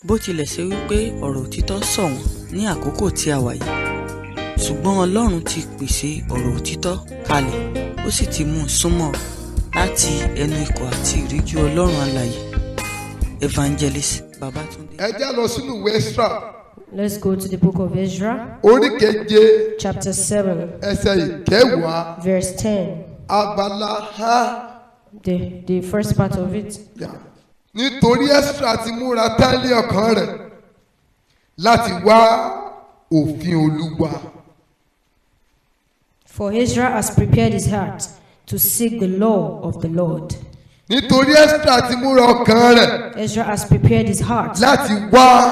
Bó tilẹ̀ ṣe wípé ọ̀rọ̀ òtítọ́ ṣọ̀wọ́n ní àkókò tí a wà yìí, ṣùgbọ́n Ọlọ́run ti pèsè ọ̀rọ̀ òtítọ́ kalẹ̀, ó sì ti mú un súnmọ́ ọ láti ẹnu ikọ̀ àti ìríjú Ọlọ́run alààyè, Evangelist Babatunde. Ẹ já lọ sínú ìwé Ẹ́sírà, Let's go to the book of Ezra, orí 7, chapter 7, ẹsẹ̀ 10, verse 10. Abala ha. The first part of it. Yà. Nítorí Ẹ́sírà ti múra tán lé ọkàn rẹ̀ láti wá òfin Olúwa. For Ezra has prepared his heart to seek the law of the Lord. Nítorí Ẹ́sírà ti múra ọkàn rẹ̀ Ezra has prepared his heart láti wá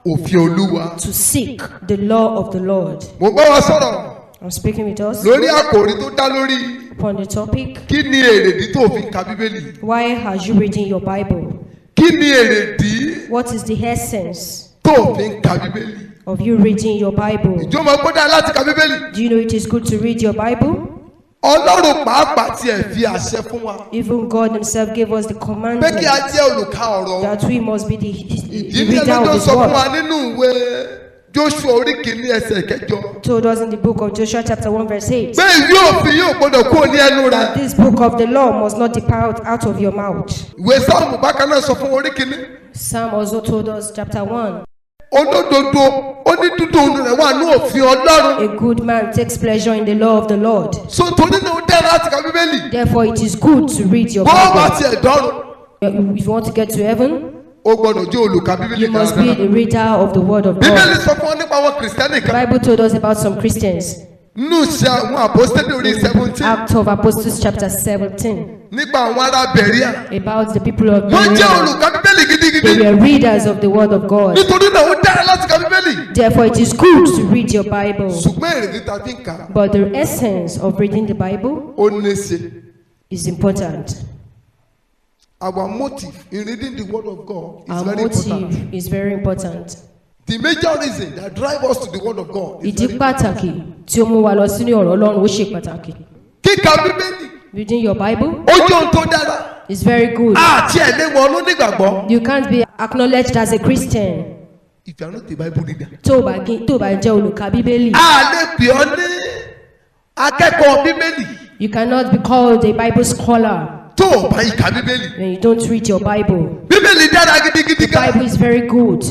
òfin Olúwa. to seek the law of the Lord. Mo bá wa sọ̀rọ̀ I'm speaking with us lórí àkòrí tó dá lórí upon the topic, kí ni èrèdí tó fi ka Bíbélì? why are you reading your Bible? Kí ni èrèdí What is the essence tó fi ń ka Bíbélì? of you reading your Bible? Ìjọ máa gbọ́dọ̀ láti ka Bíbélì. Do you know it is good to read your Bible? Ọlọ́run pàápàá tiẹ̀ fi àṣẹ fún wa Even God Himself gave us the pé kí commandment a jẹ́ olùka ọ̀rọ̀. that we must be the Ìdí ní reader ẹlọ́jọ́ of His sọ fún wa word. nínú ìwé Jóṣúà orí 1 ẹsẹ̀ 8 Told us in the book of Joshua chapter 1 verse 8 pé ìwé òfin yóò gbọdọ̀ kúrò ní ẹnu rẹ̀. that this book of the law must not depart out of your mouth. Ìwé Sáàmù bákan náà sọ fún orí 1. Psalm also told us chapter 1. Olódodo ó ní dídùn rẹ̀ wà ní òfin Ọlọ́run. A good man takes pleasure in the law of the Lord. So torí náà ó dára láti ka Bíbélì. Therefore, it is good to read your Bó o bá Bible. tiẹ̀ dọ́run, If you want to get to heaven, o gbọdọ̀ jẹ́ olùka Bíbélì you must be dáradára. the reader of the word of Bíbélì God. sọ fún ọ nípa àwọn Kìrìsìtẹ́nì The kan. Bible told us about some Christians. Nínú ìṣe àwọn àpọ́sítélì orí 17 Act of Apostles chapter 17 nípa àwọn ará Bẹ̀ríà. about the people of Wọ́n jẹ́ Berea. olùka Bíbélì gidigidi. They were readers of the word of God. Nítorí náà ó dára láti ka Bíbélì. Therefore, it is good to read your Bible. Ṣùgbọ́n èrèdí ta fi ń kà á, But the essence of reading the Bible ó ní í ṣe. is important. Our motive in reading the word of God is Our very important. motive is very important. The major reason that drive us to the word of God is Ìdí very pàtàkì tí ó mú wa lọ sínú ọ̀rọ̀ Ọlọ́run ó ṣe pàtàkì. Kíka Bíbélì Reading your Bible ó jẹ́ ohun tó dára. is very good. Àti ẹ̀lẹ́wọ̀n olónígbàgbọ́. You can't be acknowledged as a Christian If you are not a Bible reader. tó o bá jẹ́ olùkà Bíbélì. A lè pè ọ́ ní akẹ́kọ̀ọ́ Bíbélì You cannot be called a Bible scholar tó o bá ìka Bíbélì. when you don't read your Bible. Bíbélì dára gidigidi gan. Bible is very good.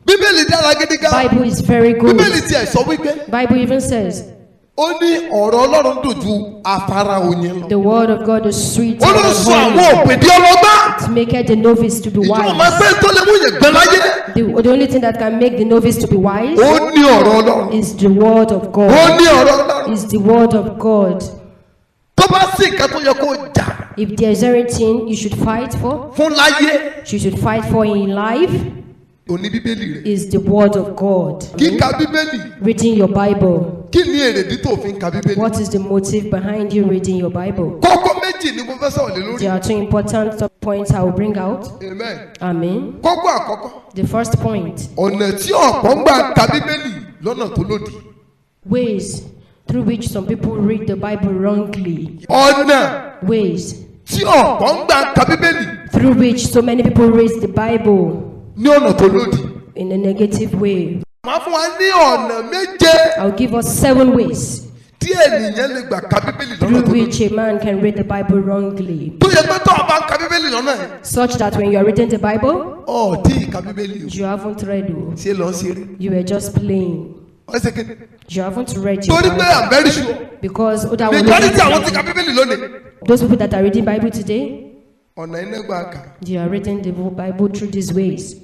Bíbélì dára gidi gan. Bible is very good. Bíbélì tiẹ̀ sọ wípé Bible even says ó ní ọ̀rọ̀ Ọlọ́run dùn ju afárá oyin lọ. the word of God is sweet Ó ló and sọ àwọn honey. òpè di ọlọ́gbọ́n. It maketh the novice to be Ìjọba máa wise. pé tó lè mú yẹn gbẹ láyé. The only thing that can make the novice to be wise Ó ní ọ̀rọ̀ Ọlọ́run. is the word of Ó God. ní ọ̀rọ̀ Ọlọ́run. Is the word of God. Tó bá sí nǹkan tó yẹ kó jà If there is anything you should fight for, fún láyé, you should fight for in life, ó ní Bíbélì rẹ̀. is the word of God. Kíka Bíbélì, Reading your Bible. kí ni èrèdí tó fi ń ka Bíbélì? What is the motive behind you reading your Bible? Kókó méjì ni mo fẹ́ sọ̀rọ̀ lé lórí. There are two important points I will bring out. Amen. Amen. Kókó àkọ́kọ́, The first point, ọ̀nà tí ọ̀pọ̀ ń gbà ka Bíbélì lọ́nà tó lòdì. ways through which some people read the Bible wrongly. Ọ̀nà Ways tí ọ̀pọ̀ ń gbà ka Bíbélì through which so many people read the Bible ní ọ̀nà tó lòdì. in a negative way. Màá fún wa ní ọ̀nà 7 I'll give us 7 ways tí ènìyàn lè gbà ka Bíbélì lọ́nà through tó lòdì. which a man can read the Bible wrongly, Tó yẹ pé tó o bá ń ka Bíbélì lọ́nà yẹn, such that when you are reading the Bible, ọ̀ tí ì ka Bíbélì o. you haven't read, oh, Ṣé lọ ń ṣeré? you were just playing. Ọ̀ ṣe kéde. You haven't read your Torí pé Bible I'm very sure. because other one- Majority àwọn tí ka Bíbélì lónìí. those people that are reading Bible today, Ọ̀nà iná gbà kà. they are reading the Bible through these ways.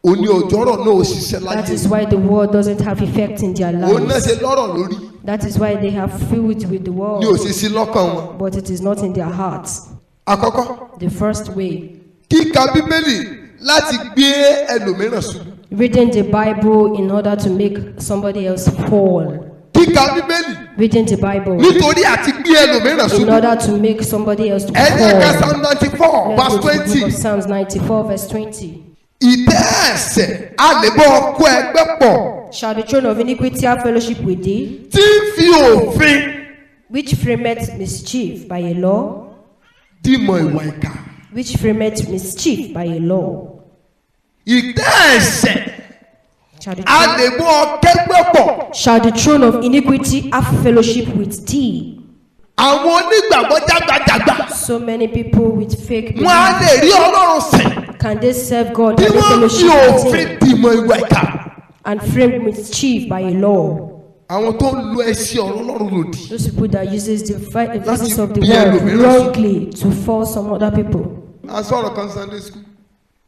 Òní òjọ́rọ̀ náà ò ṣiṣẹ́ That láyé. is why the world doesn't have effect in their Òun náà lives. ṣe lọ́rọ̀ lórí. That is why they have filled with the Ní world, òṣìṣẹ́ lọ́kàn wọn. but it is not in their hearts. Àkọ́kọ́, The first way, kíka Bíbélì láti gbé ẹlòmíràn ṣubú. reading the Bible in order to make somebody else fall. Kíka Bíbélì Reading the Bible nítorí àti gbé ẹlòmíràn in ṣubú. order to make somebody else to Ẹ jẹ́ ká fall. Psalm 94 Let's verse go to the book 20. of Psalms 94 verse 20. Ìtẹ́ ẹ̀ṣẹ̀ a lè bọ́ ọkọ ẹgbẹ́ pọ̀ Shall the throne of iniquity have fellowship with thee, tí ń fi òfin which frameth mischief by a law? dìmọ̀ ìwà ìkà. Which frameth mischief by a law? Ìtẹ́ ẹ̀ṣẹ̀ Shall the, a lè mú ọ kẹ́gbẹ́ pọ̀. shall the throne of iniquity have fellowship with thee? Àwọn onígbàgbọ́ jágbajàgba So many people with fake wọn á belief. lè rí Ọlọ́run sìn Can they serve God bí and wọ́n fi fellowship with òfin him dìmọ̀ ìwà ìkà. and frame mischief by a law? Àwọn tó ń lo ẹṣin ọ̀rọ̀ Ọlọ́run lòdì. Those people that uses the verses of the bí word ẹlòmíràn sùn. wrongly to force some other people. A sọ̀rọ̀ kan Sunday school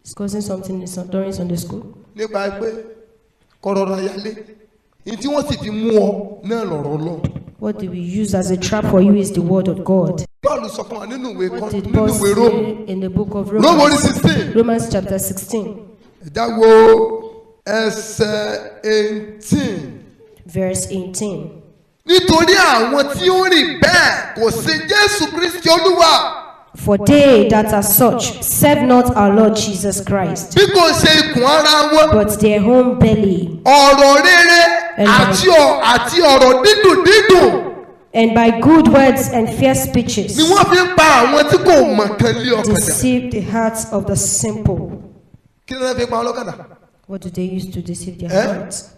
Discussing something during Sunday school nípa pé kọ̀rọ̀rọ̀ ayálé ní tí wọ́n sì fi mú ọ náà lọ̀rọ̀ lọ. What they will use as a trap for you is the word of God. Paul sọ fún wa nínú ìwé What kan did nínú Paul ìwé Róòmù say in the book of Róòmù orí Romans? 16 Romans chapter 16, ẹ̀dá wo ẹsẹ̀ 18. verse 18. Nítorí àwọn tí ó rìn bẹ́ẹ̀ kò sí Jésù Kristi Olúwa For they that are such serve not our Lord Jesus Christ, bí kò ṣe ikùn ara wọn. but their own belly, Ọ̀rọ̀ rere àti ọ̀rọ̀ dídùn dídùn and by good words and fair speeches ni wọ́n fi ń pa àwọn tí kò mọ̀ kan lé ọkàn dà. deceive the hearts of the simple. Kí ni wọ́n fi pa ọlọ́kadà? What do they use to deceive their Eh? hearts?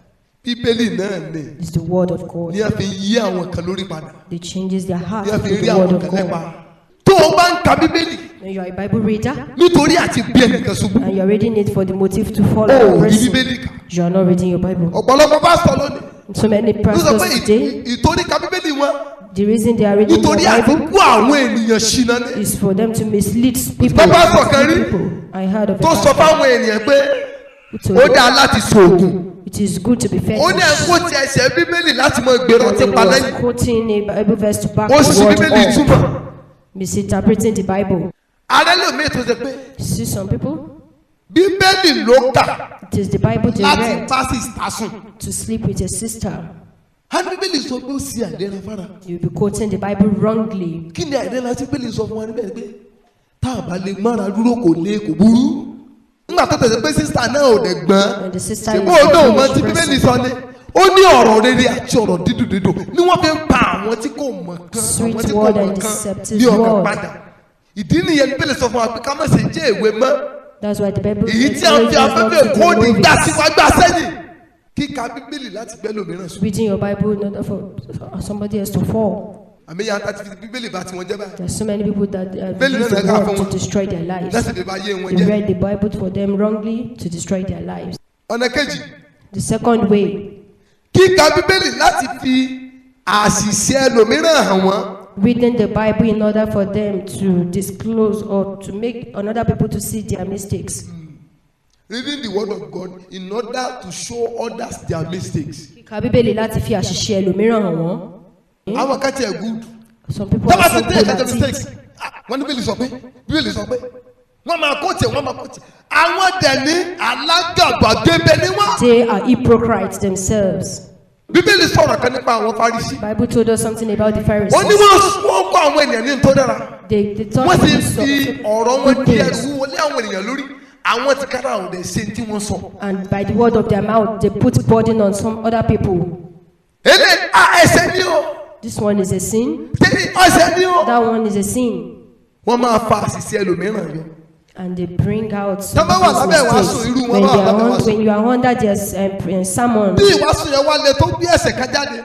Bíbélì náà ni It's the word of God. ni a fi yí àwọn kan lórí padà They changes their heart ni a to fi rí the word àwọn of kan God. lẹ́pa. Tó o bá ń ka Bíbélì When you are a Bible reader nítorí àti bí ẹnìkan ṣubú and you are reading it for the motive to follow o a ò rí person, Bíbélì kà. you are not reading your Bible. Ọ̀pọ̀lọpọ̀ pásítọ̀ lónìí So many ló sọ pastors pé today, ìtorí ka Bíbélì wọn the reason they are reading nítorí their àti Bible kó àwọn ènìyàn ṣìnà ni. is for them to mislead people. Tó pásítọ̀ kan rí People. I heard of a tó sọ pastor fáwọn ènìyàn pé who told ó dáa láti ṣoògùn. it is good to be Ó ní fetish. ẹ̀kọ́ ti ẹsẹ̀ Bíbélì láti mọ gbèrò And ti he pa was lẹ́yìn. quoting a Bible verse to back Ó the sì word Bíbélì up, túmọ̀. misinterpreting the Bible. Ààrẹ lòmíì tó ṣe pé See some people, Bíbélì ló kà it is the Bible they láti read bá sísá sùn. to sleep with a sister. A ní Bíbélì sọ pé ó ṣe àìlera fara. You'll be quoting the Bible wrongly. Kí ni àìlera tí Bíbélì sọ fún wa níbẹ̀ ni pé tá a bá lè mára dúró kò lè kò burú. Nígbà tó tẹ̀sí pé sísá náà ò dẹ̀ gbọ́n. And the sister Ṣé is bó o náà mọ a tí foolish Bíbélì person. sọ ni? Ó ní ọ̀rọ̀ rere àti ọ̀rọ̀ dídùn dídùn ni wọ́n fi ń pa àwọn tí kò mọ̀ kan àwọn Sweet tí kò word mọ̀ and kan deceptive ní ọkàn word. padà. Ìdí nìyẹn Bíbélì sọ fún wa pé ká má ṣe jẹ́ èwe mọ́. That's why the Bible Èyí tí a ń fi encourages us not afẹ́fẹ́ to be kó ní gbà novice. síwájú gbà sẹ́yìn. Kíka Bíbélì láti gbẹ́ lòmíràn sùn. Reading your Bible in order for somebody else to fall. Àmì yàrá tí fi Bíbélì bá tiwọn jẹ́ báyìí. There are so many people that have Bíbélì used náà the kà fún word to wọn. destroy their lives. Láti fi bá yé wọn They jẹ́. read the Bible for them wrongly to destroy their lives. Ọ̀nà kejì, The second way, kíka Bíbélì láti fi àṣìṣe ẹlòmíràn hàn wọ́n. reading the Bible in order for them to disclose or to make another people to see their mistakes. Reading the word of God in order to show others their mistakes. Kíka Bíbélì láti fi àṣìṣe ẹlòmíràn hàn wọ́n. Àwọn kan tiẹ̀ good. Some people Tọ́ba are ti so dé good ẹ̀ka at mistakes. it. Ah, wọ́n ní Bíbélì sọ pé Bíbélì sọ pé wọ́n máa kó tiẹ̀ wọ́n máa kó tiẹ̀. Àwọn dẹ̀ ní alágàbàgebè ni wọ́n. They are hypocrites themselves. Bíbélì sọ̀rọ̀ kan nípa àwọn Farisí. Bible told us something about the Pharisees. Ó ní wọ́n kọ́ àwọn ènìyàn ní tó dára. They taught Wọ́n sì people fi some ọ̀rọ̀ wọn good di ẹrù things. wọlé àwọn ènìyàn lórí. Àwọn tí kára ò dẹ̀ ṣe tí wọ́n sọ. And by the word of their mouth, they put burden on some other people. Eléyìí a ẹsẹ̀ ni o. This one is a sin. Tẹ́lẹ̀ ọ̀sẹ̀ ni o. That one is a sin. Wọ́n máa fa àṣìṣe ẹlòmíràn yọ. And they bring out some Tọ́ bá wà lábẹ́ people's ìwàásù, mistakes. irú wọn When, bá wà they are lábẹ́ on, ìwàásù. when you are under their sermon, Bí ìwàásù yẹn wá lẹ tó gbé ẹsẹ̀ kan jáde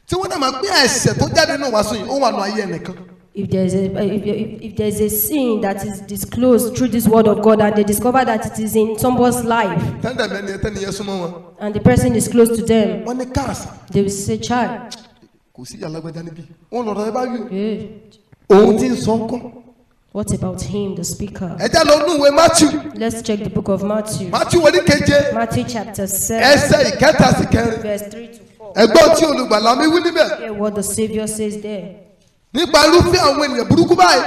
tí wọ́n náà máa gbé ẹsẹ̀ tó jáde nínú ìwàásù yìí ó wà nù ayé ẹnìkan. if there's a if there's a sin that is disclosed through this word of God, and they discover that it is in somebody's life, Tẹ́ndẹ̀ mẹ́ni tẹ́ni yẹn súnmọ́ wọn. and the person is close to them, Wọ́n ní káàsà they will say, "Child, kò sí alágbájá níbí. Wọ́n lọ̀rọ̀ ẹ bá wí o. eh, Òun ti ń sọ ń kọ́. what about him, the speaker?" Ẹ já lọ nú ìwé Matthew. Let's check the book of Matthew, Matthew orí keje Matthew chapter 7, ẹsẹ̀ ìkẹta sí kẹrin. verse 3 to 4. Ẹgbọ́n tí olùgbàlà mi wí níbẹ̀ Hear what the Savior says there. nípa irúfẹ́ àwọn ènìyàn burúkú báyìí.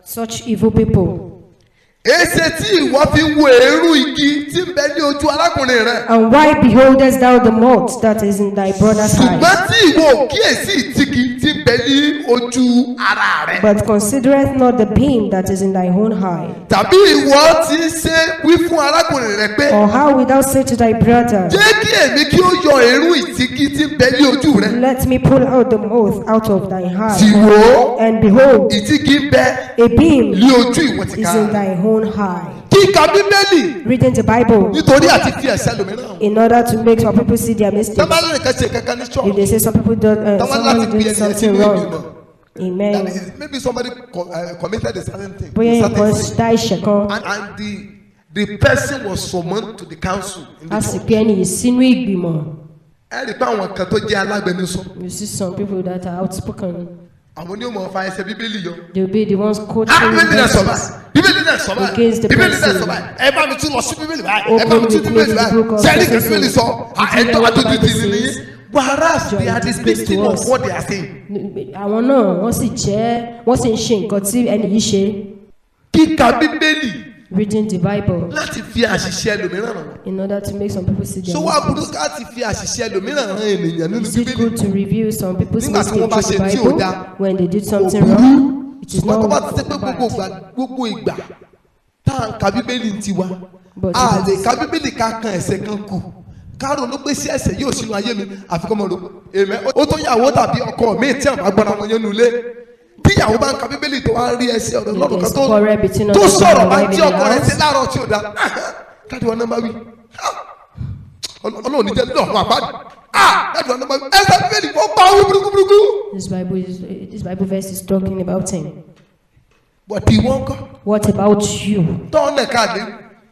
Such evil people. Èsè tí ìwọ fi ń wo èérú igi tí ń bẹ ní ojú arákùnrin rẹ. And why beholdest thou the mote that is in thy brother's eye, Ṣùgbọ́n tí ìwọ ò kíyèsí ìtìkì tí ń bẹ ní ojú ara rẹ. but considerest not the beam that is in thy own eye? Tàbí ìwọ ti ń ṣe wí fún arákùnrin rẹ pé Or how wilt thou say to thy brother, jẹ́ kí èmi kí ó yọ èérú ìtìkì tí ń bẹ ní ojú rẹ. Let me pull out the mote out of thine Sì eye? wò ó, And behold, ìtìkì ń bẹ a beam ní ojú ìwọ is in tìkára. thy own eye. Kí Kíka Bíbélì Reading the Bible nítorí àti fi ẹ̀ṣẹ̀ lòmíràn. in order to make some people see their mistakes. Tọ́ba lónìí kan ṣe kankan ní If church. they say some people don't, Tọ́ba láti someone pe did ẹni yẹn something sínú wrong. ìgbìmọ̀. That Amen. is, maybe somebody committed a certain thing. Bóyá A certain nǹkan sin. dá ẹ̀ṣẹ̀ kan, And the person was summoned to the council in the a sì church. pe ẹni yìí sínú ìgbìmọ̀. Ẹ rí i pé àwọn kan tó jẹ́ alágbẹnusọ. You see some people that are outspoken. Àwọn ni ó mọ̀ fa ẹsẹ̀ Bíbélì yọ. They will be the ones quoting Ah, Bíbélì náà sọ verses. báyìí. Bíbélì náà sọ báyìí. Against the Bíbélì náà person. sọ báyìí. Ẹ bá mi tún lọ sí Bíbélì báyìí. Ẹ bá Open mi tún with me Bíbélì to the báyìí. book of Sẹ́ẹ̀rì kan Genesis. Bíbélì sọ. Ah, Did you ẹ̀tọ́ hear what the àtúntì Bible ti nìyí. says? Whereas they are the Disgrace to victim of us. what they are saying. Àwọn náà wọ́n sì jẹ́ wọ́n sì ń ṣe nǹkan tí ẹni yìí ṣe. Kíka Bíbélì Reading the Bible láti fi àṣìṣe ẹlòmíràn hàn. in order to make some people see their So wá burú mistakes. láti fi àṣìṣe ẹlòmíràn hàn ènìyàn nínú Is it Bíbélì. good to review some people's Nígbà tí wọ́n mistakes bá through the ṣe tí ò Bible dáa, when they did kò something burú. wrong? It is Ṣùgbọ́n tó not bá ti ṣe pé gbogbo bad. ìgbà gbogbo ìgbà tá à ń ka Bíbélì ń tiwa, But a it lè is- ka Bíbélì ká kan ẹ̀ṣẹ̀ kan kù. Ká ronú pé sí ẹ̀ṣẹ̀ yóò sínú ayé mi àfi kọ́ mọ́ ro. Èmẹ́ ó tó yàwó tàbí ọkọ mi tí àwọn agbára wọn yẹn nulẹ̀. Tí ìyàwó bá ń ka Bíbélì tó wá ń rí ẹsẹ̀ ọ̀rọ̀ Ọlọ́run kan There's quarrel between tó husband sọ̀rọ̀ and bá wife tí in the ọkọ rẹ̀ house. ṣe láàárọ̀ tí ò dá. Dáàdi wọn náà bá wí. Ọlọ́run ní jẹ́ lọ́run àpáàdì. Dáàdi wọn náà bá wí. Ẹsẹ̀ Bíbélì ó pa owó burúkú burúkú. This Bible verse is talking about him. Bọ̀dì wọ́n kọ́. What about you? Tọ́ọ̀nà káàdé.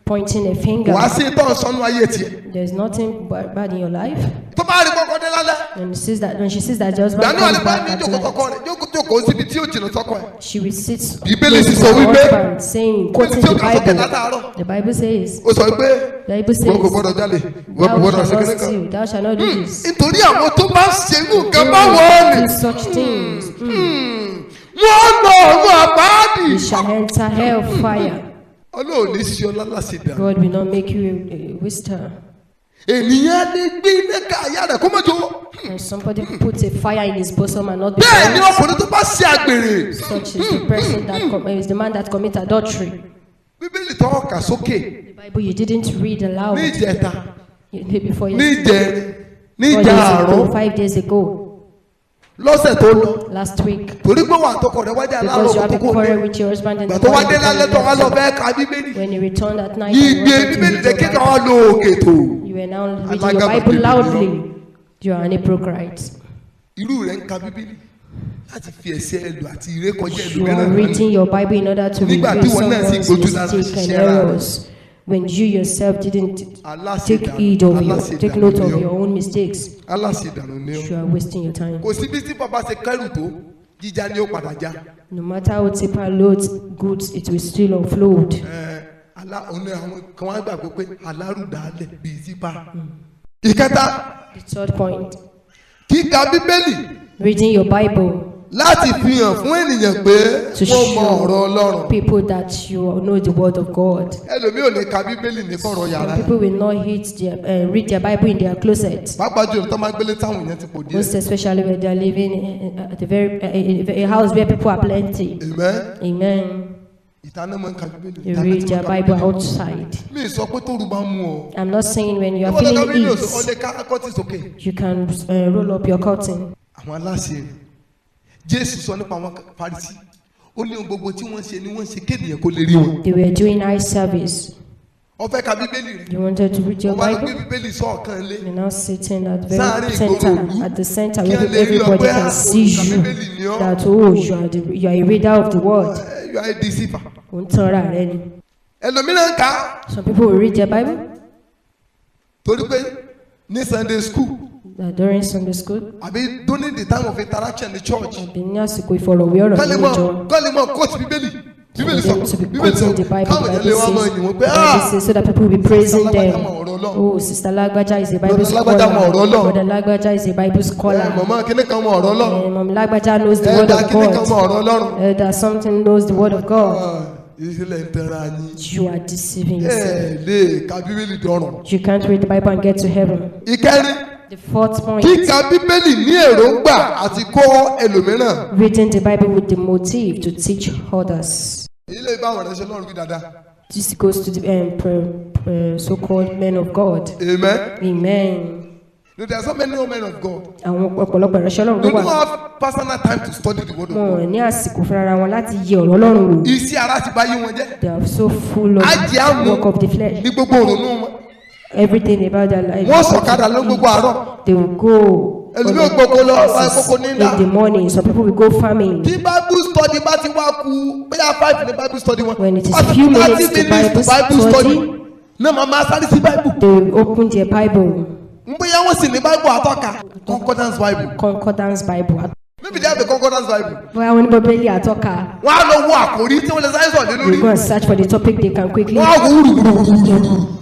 Pointing a finger. Wàá sí tọ́ọ̀ sọnù ayé tiẹ̀. There's nothing bad in your life. Tó bá rí kọ́kọ́ dé lálẹ́. And sees that when she sees that the husband Ìgbà náà comes lè bá back ní at jókòó tọkọ night, rẹ̀ jókòó jókòó síbi tí ó jìnnà sọ́kọ ẹ̀. she will sit Bíbélì close sì to sọ her wípé- husband, saying, quoting tí ó the kà sókè Bible. látàárọ̀. The Bible says, Ó sọ pé the Bible ìwọ kò says, gbọ́dọ̀ jalè, ìwọ kò thou gbọ́dọ̀ ṣe shalt not kíní kan. steal, thou shalt not do this. Nítorí àwọn tó bá ṣe irú nǹkan báwọn Do ni such things. wọ́n lọ ọ̀run àpáàdì. You shall enter hell fire. Ọlọ́run ní sí ọlá láṣẹdá. God will not make you a waster. Ènìyàn lè gbé iná ká àyà rẹ̀ kó mọ́jọ. When somebody puts a fire in his bosom and not be Bẹ́ẹ̀ ni burnt, ọkùnrin tó bá ṣe àgbèrè. such is the person that is the man that commit adultery. Bíbélì tó kà sókè The Bible you didn't read aloud ní ìjẹta, the day before ní yesterday, ìjẹrin, ní 4 days ago, ìjààrún, 5 days ago, lọ́sẹ̀ tó lọ. last week, Torí pé wà àtọkọ rẹ̀ wájà láàárọ̀ because you have kó a tó kó quarrel dé. with your husband in Ìgbà the tó wá morning, dé lálẹ́ tó wá lọ when fẹ́ ka Bíbélì. you returned at night, and Igbe wanted to Bíbélì read rẹ̀ your kíkà wá Bible, lo òkè tó. you were now reading your Alágàbàgebè Bible ni ọ́. loudly. You are an hypocrite. Irú rẹ̀ ń ka Bíbélì láti fi ẹ̀ṣẹ̀ ẹlò àti ìrékọjá You are ẹlòmíràn. reading your Bible in order to Nígbà reveal tí wọn náà sì someone's gbójú lára mistake and ṣiṣẹ́ rárá. errors when you yourself didn't take Aláṣẹdànù heed of your, take note aláṣẹdànù of ni your ọ́. own mistakes. Aláṣẹdànù ni ọ́. You are wasting your time. Kò sí bí tí bàbá ṣe kẹ́rù tó jíjá ni ó padà já. No matter how tipper loads goods, it will still offload. Ẹ, alá òun ni àwọn kan wá gbàgbọ́ pé alárùdálẹ̀ bíi sípà. Ìkẹta, The third point, kíka Bíbélì reading your Bible láti fi hàn fún ènìyàn pé to wọ́n mọ ọ̀rọ̀ show Ọlọ́run. people that you know the word of God. Ẹlòmíì ò lè ka Bíbélì ní kọ̀rọ̀ yàrá. Some people will not read their Bible in their closet, Pàápàá jùlọ tó máa gbélé táwọn èèyàn ti pò díẹ̀. most especially when they are living in, at a very in a house where people are plenty. Amen. Amen. Ìta náà máa ń ka Bíbélì. You Ìta náà read ti máa their ń ka Bible Bíbélì. outside. Mi ì sọ pé tóru bá mú ọ. I'm not saying when you are Wọ́n lè ka feeling Bíbélì ó heat, lè ká kọ́tì sókè. you can roll up your curtain. Àwọn aláṣẹ rẹ̀. Jésù sọ nípa àwọn Farisí. Ó ní ohun gbogbo tí wọ́n ṣe ni wọ́n ṣe kéènìyàn kó lè rí wọn. They were doing eye service. Ó fẹ́ ka Bíbélì rí. You wanted to read your Ó wá lọ gbé Bible? Bíbélì sọ́ọ̀kan lé. You're now sitting at Sáàárín very ìgboro center, ìlú. at the center Kí where wọ́n lè rí ọ everybody pé can see olùkà you. Bíbélì ni ọ́. That oh, you are a reader of the word. Eh, You are a deceiver. Ò ń tanra rẹ ni. Ẹlòmíràn ń kà á. Some people will read their Bible Torí pé ní Sunday school during Sunday school àbí during the time of interaction in church. àbí ní àsìkò ìfọ̀rọ̀wérọ̀ Kọ́ lè nínú mọ̀ ìjọ. kọ́ lè mọ̀ quote Bíbélì. Bíbélì For sọ them to be Bíbélì sọ quoting the Bible, káwọn the èèyàn Bible lè wá mọ̀ says, yìn wọ́n pé the Bible ah says, so that people will be praising Lágbájá them. mọ̀ ọ̀rọ̀ Ọlọ́run. Oh, Sister Lágbájá is a Bible Brother Lágbájá mọ̀ ọ̀rọ̀ scholar. Ọlọ́run. Brother Lágbájá is a Bible scholar. Ẹ, mọ̀mọ́ kíní kan mọ̀ ọ̀rọ̀ Ọlọ́run. Mom Lágbájá knows the word Ẹ̀dá of kíní kan mọ̀ God. ọ̀rọ̀ Ọlọ́run. Elder something knows the word of God. Ah, Ìṣẹ̀lẹ̀ ń tẹra yín. You are deceiving yourself. Ẹ lè ka Bíbélì dọ̀rùn. You can't read the Bible and get to heaven. Ìkẹrin, The fourth point, kíka Bíbélì ní èròǹgbà àti kọ́ ẹlòmíràn. reading the Bible with the motive to teach others. Ilé ìbáwọn rẹ̀ ṣe lọ́rùn bí dáadáa. This goes to the so-called men of God. Amen. Amen. No, there are so many men of God. Àwọn ọ̀pọ̀lọpọ̀ ìránṣẹ́ Ọlọ́run They ló wà. don't have personal time to study the word of Wọn God. ò ní àsìkò fúnra wọn láti yẹ ọ̀rọ̀ Ọlọ́run wò. Iṣẹ́ ara ti bà yí wọn jẹ́. They are so full of Ajé àmú work of the flesh. ní gbogbo òrònú wọn. Everything about their life. Wọ́n sọ̀kadà ló gbogbo àárọ̀. They will go Ẹlòmíì ò gboko lọ, kókó ní ńlá. in the morning. Some people will go farming. Tí Bible study bá ti wá ku bóyá 5 ní Bible study wọn. When it is Wọ́n ti few 30 minutes to Bible study, Náà màá máa sáré sí Bible. they will open their Bible, Ń bóyá wọ́n sì ní Bible àtọ́ka. Concordance Bible. Concordance Bible. Maybe they have a Concordance Bible. Bóyá wọ́n ní Bíbélì àtọ́ka. Wọ́n á lọ wo àkòrí tí wọ́n lè sáré sọ̀rọ̀ lé They lórí. go and search for the topic they can quickly. Wọ́n á wo wúrúwúrúwúrú.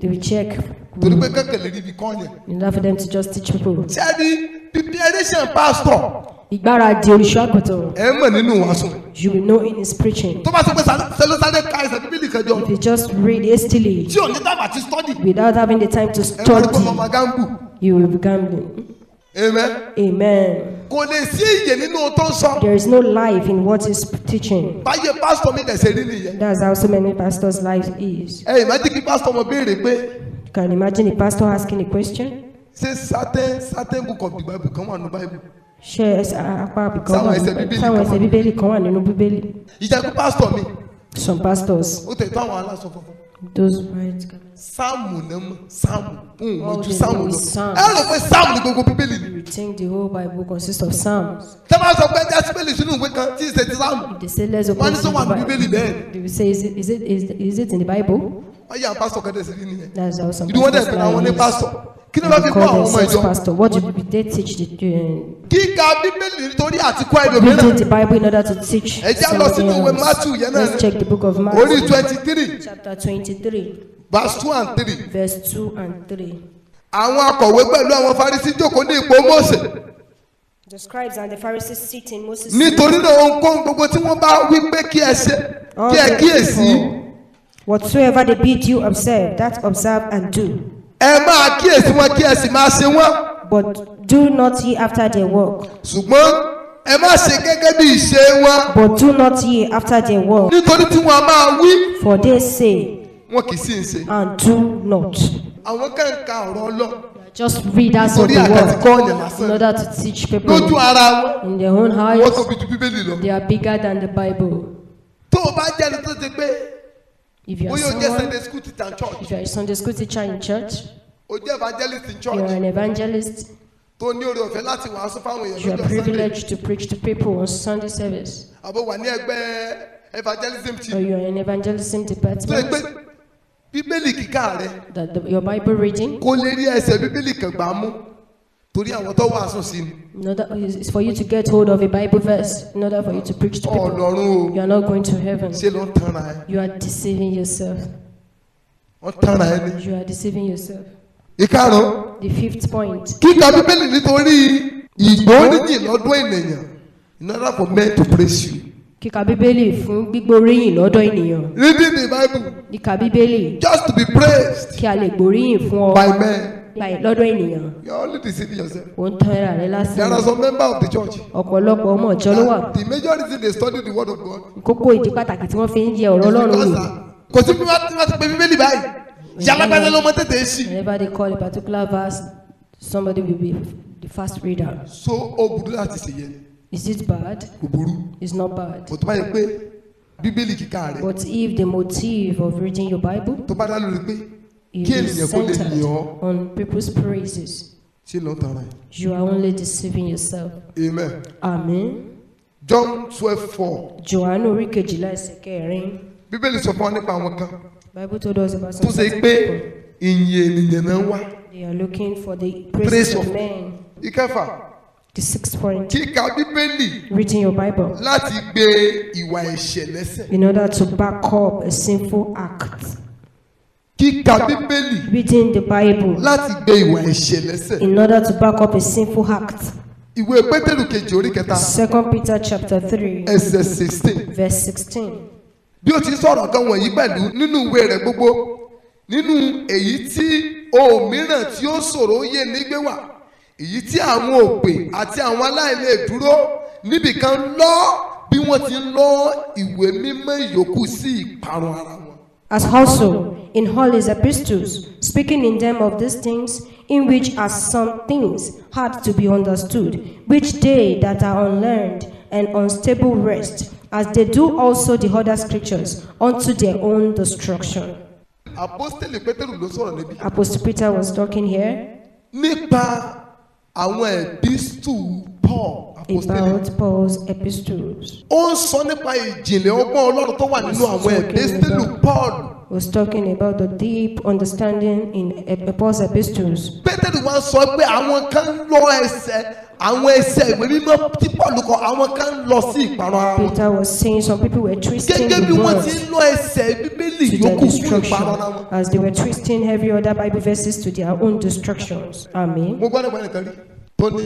They will check Torí pé kẹ́kẹ́ lè rí ibi kan yẹn. in order for them to just teach people. Ṣé ẹ rí preparation pastor Ìgbáradì olùṣọ́ àgùntàn, ẹ mọ̀ nínú wàásù. you will know in his preaching. Tó bá sọ pé sẹ́lọ́sáré ka ẹsẹ̀ Bíbélì kan jọ If you just read hastily tí ò ní time àti study without having the time to ẹ máa rí pé study, ọmọ gambu. you will be gambling. Amen. Amen. Kò lè sí ìyè nínú ohun tó ń sọ. There is no life in what he's teaching. Báyé pásítọ̀ mi dẹ̀sẹ̀ rí nìyẹn. That's how so many pastors' life is. Ẹ ìmájí kí pásítọ̀ mo béèrè pé You can imagine a pastor asking a question. ṣé certain book of the Bible kan wà nínú Bible. Ṣé ẹsẹ̀ apá ibìkan Sáwọn wà ẹsẹ̀ Bíbélì sáwọn kan ẹsẹ̀ wà. Bíbélì kan wà nínú Bíbélì? Ìjà pé pásítọ̀ mi Some pastors, ó tẹ̀ tó àwọn aláṣọ funfun. those white garments, Sáàmù náà mọ̀ sáàmù ń mọ̀ All ju they sáàmù know lọ. is Psalms. Ẹ rò pé sáàmù ni gbogbo Bíbélì ni. you think the whole Bible consists of Psalms. Tẹ́ máa sọ pé ẹja síbélì sínú ìwé kan tí ì ṣe ti sáàmù. If they say let's open Wọ́n ní the sọ wà ní Bible, Bíbélì bẹ́ẹ̀. they will say is it in the Bible? Wọ́n yà pásítọ̀ kan tẹ̀sí rí nìyẹn. That's how some Ìdí wọ́n dẹ̀ pastors pé àwọn ní life is. pásítọ̀. Kí ló bá They fi kọ́ call àwọn ọmọ themselves ìjọ? pastor. What do they teach the Kíka Bíbélì nítorí àti kọ́ ẹlòmíràn. reading the Bible in order to teach Ẹ jẹ́ lọ somebody sínú ìwé else. Matthew yẹn náà Let's ni. check the book of Orí Matthew, 23 chapter 23, verse 2 and 3. verse 2 and 3. Àwọn akọ̀wé pẹ̀lú àwọn Farisí jókòó ní ipò Mósè. The scribes and the Pharisees sit in Moses' Nítorí náà ohunkóhun gbogbo tí wọ́n bá wí pé kí ẹ ṣe All kí ẹ the kíyèsí. people, whatsoever they bid you observe, that observe and do. Ẹ máa kíyèsí wọn kí ẹ sì máa ṣe wọ́n. But do not ye after their work. Ṣùgbọ́n ẹ má ṣe gẹ́gẹ́ bí ìṣe wọn. But do not ye after their work. Nítorí tí wọ́n a máa wí For they say wọn kì í sì ń ṣe. and do not. Àwọn kan ń ka ọ̀rọ̀ Ọlọ́run Just readers of torí the àkàtì kọ́ word ọ̀yàn lásán. in order to teach people Lójú ara wọn in their own wọ́n eyes. tóbi ju Bíbélì lọ. They are bigger than the Bible. Tó o bá jẹ́ ẹni tó ti pé If you are bóyá o jẹ́ someone, Sunday school teacher in church, if you are a Sunday school teacher in church, o jẹ́ evangelist in you church are an evangelist, tó ní oore ọ̀fẹ́ láti wàásù fáwọn èèyàn you are lọ́jọ́ Sunday. privileged to preach to people on Sunday service, Àbò wà ní ẹgbẹ́ evangelism or team you are in evangelism tó yẹ pé department, Bíbélì kíkà rẹ that your Bible reading kó lè rí ẹsẹ̀ Bíbélì kan gbà mú torí àwọn tó wàásù sí ni. in order, is for you to get hold of a Bible verse in order for you to preach to people. Ọlọ́run o You are not going to heaven. ṣe ló ń tanra ẹ You are deceiving yourself. wọ́n tanra ẹ ni. You are deceiving yourself. Ìkarùn-ún The fifth point, kíka Bíbélì nítorí ìgbóríyìn lọ́dún ènìyàn in order for men to praise you. Kíka Bíbélì fún gbígbóríyìn lọ́dọ̀ ènìyàn. Reading the Bible Kíka Bíbélì just to be praised kí a lè gbóríyìn fún ọ by men. lọ́dọ̀ ènìyàn. You are only deceiving yourself. Ò ń tan ara rẹ lásán. There are some members of the church. Ọ̀pọ̀lọpọ̀ ọmọ ìjọ ló wà. The major reason they study the word of God Kókó ìdí pàtàkì tí wọ́n fi ń yẹ ọ̀rọ̀ is Ọlọ́run because wò. kò sí bí wọ́n ti pe Bíbélì báyìí. Yàlágbádá ló mọ tètè sí. Whenever they call a particular verse, somebody will be the first reader. So ó burú láti ṣe yẹn. Is it bad? Kò burú. It's not bad. Kò tó bá yẹ pé Bíbélì kíkà rẹ̀ But if the motive of reading your Bible tó bá dá lórí pé is kí ènìyàn kó lè centered yìn ọ́ on people's praises, ṣe ló ń tanra ẹ̀. you are only deceiving yourself. Amen. Amen. John 12:4. Jòhánù orí kejìlá ẹsẹ̀ kẹrin. Bíbélì sọ fún wa nípa àwọn kan Bible told us about tó some ṣe certain pé people. ìyìn ènìyàn náà ń wá. They are looking for the Praise praises of of men. Ìkẹfà The sixth point, kíka Bíbélì reading your Bible láti gbé ìwà ẹ̀ṣẹ̀ lẹ́sẹ̀. in order to back up a sinful act. Kíka Bíbélì Reading the Bible láti gbé ìwà ẹ̀ṣẹ̀ lẹ́sẹ̀. in order to back up a sinful act. Ìwé Pétérù kejì orí kẹta Second Peter chapter 3, ẹsẹ̀ 16. verse 16. Bí ó ti sọ̀rọ̀ kan wọ̀nyí pẹ̀lú nínú ìwé rẹ̀ gbogbo nínú èyí tí ohun mìíràn tí ó ṣòro yé nígbé wà èyí tí àwọn òpè àti àwọn aláìlè dúró níbìkan lọ bí wọ́n ti ń lọ ìwé mímọ́ ìyókù sí ìparun ara wọn. As also in all his epistles, speaking in them of these things, in which are some things hard to be understood, which they that are unlearned and unstable wrest, as they do also the other scriptures, unto their own destruction. Apostoli Pétérù ló sọ̀rọ̀ níbí. Apostle Peter was talking here Nípa àwọn epistle Paul apostoli. about Paul's epistles. Ó ń sọ nípa ìjìnlẹ̀ ọgbọ́n Ọlọ́run tó wà nínú àwọn epistle Paul. Was talking about the deep understanding in Paul's epistles. Pétérù wá ń sọ pé àwọn kan ń lọ ẹsẹ̀ àwọn ẹsẹ̀ ìwé mímọ́ tí Paul kọ, àwọn kan ń lọ sí ìparun ara wọn. Peter was saying some people were twisting Gẹ́gẹ́ the bí wọ́n ti words ń lọ ẹsẹ̀ Bíbélì to their yòókù fún destruction, ìparun ara wọn. as they were twisting every other Bible verses to their own destructions. Amen. Mo gbọ́ nípa ẹnìkan rí tó ní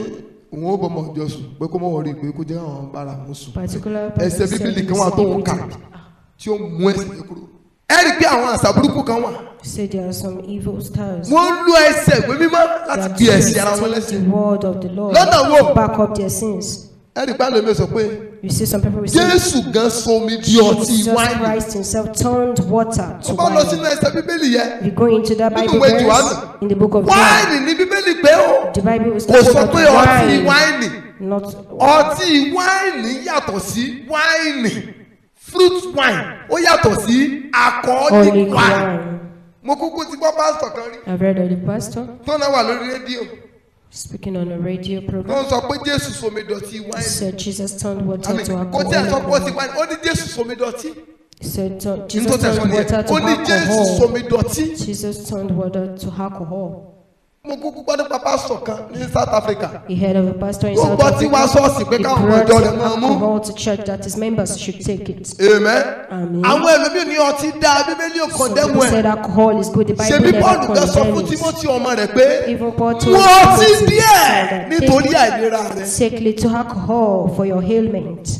òun ó bọ́mọ ọjọ́ sùn pé kó mọ̀ wọ́n rí i pé kó jẹ́ àwọn bára wọn sùn. Particular Ẹsẹ̀ person Bíbélì said kan wà tó ń kà tí ó mú ẹsẹ̀ yẹn kúrò. Ẹ rí i pé àwọn àṣà burúkú kan wà. Say there are some evil styles. Wọ́n ń lo ẹsẹ̀ ìwé mímọ́ They láti are gbé ẹsẹ̀ ara wọn twisting lẹ́sẹ̀. the word of the Lord Lọ́nà wo? to back up their sins. Ẹ rí i pé àlọ́ mi sọ pé You see some people will say Jésù gan somi di ọtí Jesus wáìnì. Christ himself turned water Tó to bá lọ wine. sínú ẹsẹ̀ Bíbélì yẹn, If you go into that nínú Bible ìwé verse Jòhánù, in the book of John, wáìnì ní Bíbélì pé ó. the Bible is Kò talking sọ about pé ọtí wine, wáìnì. not Ọtí wáìnì yàtọ̀ sí wáìnì. Fruit wine ó yàtọ̀ sí alcoholic only wine. wine. Mo kúkú ti gbọ́ pásítọ̀ kan rí I've read of the pastor tó náà wà lórí rédíò speaking on a radio tó program. ń sọ pé Jésù somi dọ̀tí He wáìnì. said Jesus turned water Àmì to kò tí ẹ̀ sọ pé ọtí alcohol. wáìnì, ó ní Jésù somi dọ̀tí. He said Ní Jesus tó tẹ̀ sọ turned nìyẹn, water to ó ní Jésù alcohol. somi dọ̀tí. Jesus turned water to alcohol. Mo kúkú gbọ́ nípa pásítọ̀ kan ní South Africa. He heard of a pastor in Ó South gbọ́ tí wá Africa. ṣọ́ọ̀ṣì pé He káwọn ọmọ brought ìjọ rẹ̀ máa mú. alcohol to church that his members should take it. Amen. Amen. Àwọn ẹlòmíì ní ọtí dáa, Bíbélì ò Some condemn people ẹ̀. said alcohol is good. The Bible Ṣebí never Paul gan sọ fún condemns it. Timothy ọmọ rẹ̀ pé Even Paul mu told ọtí Timothy díẹ̀ that nítorí àìlera rẹ̀. take little alcohol for your ailment.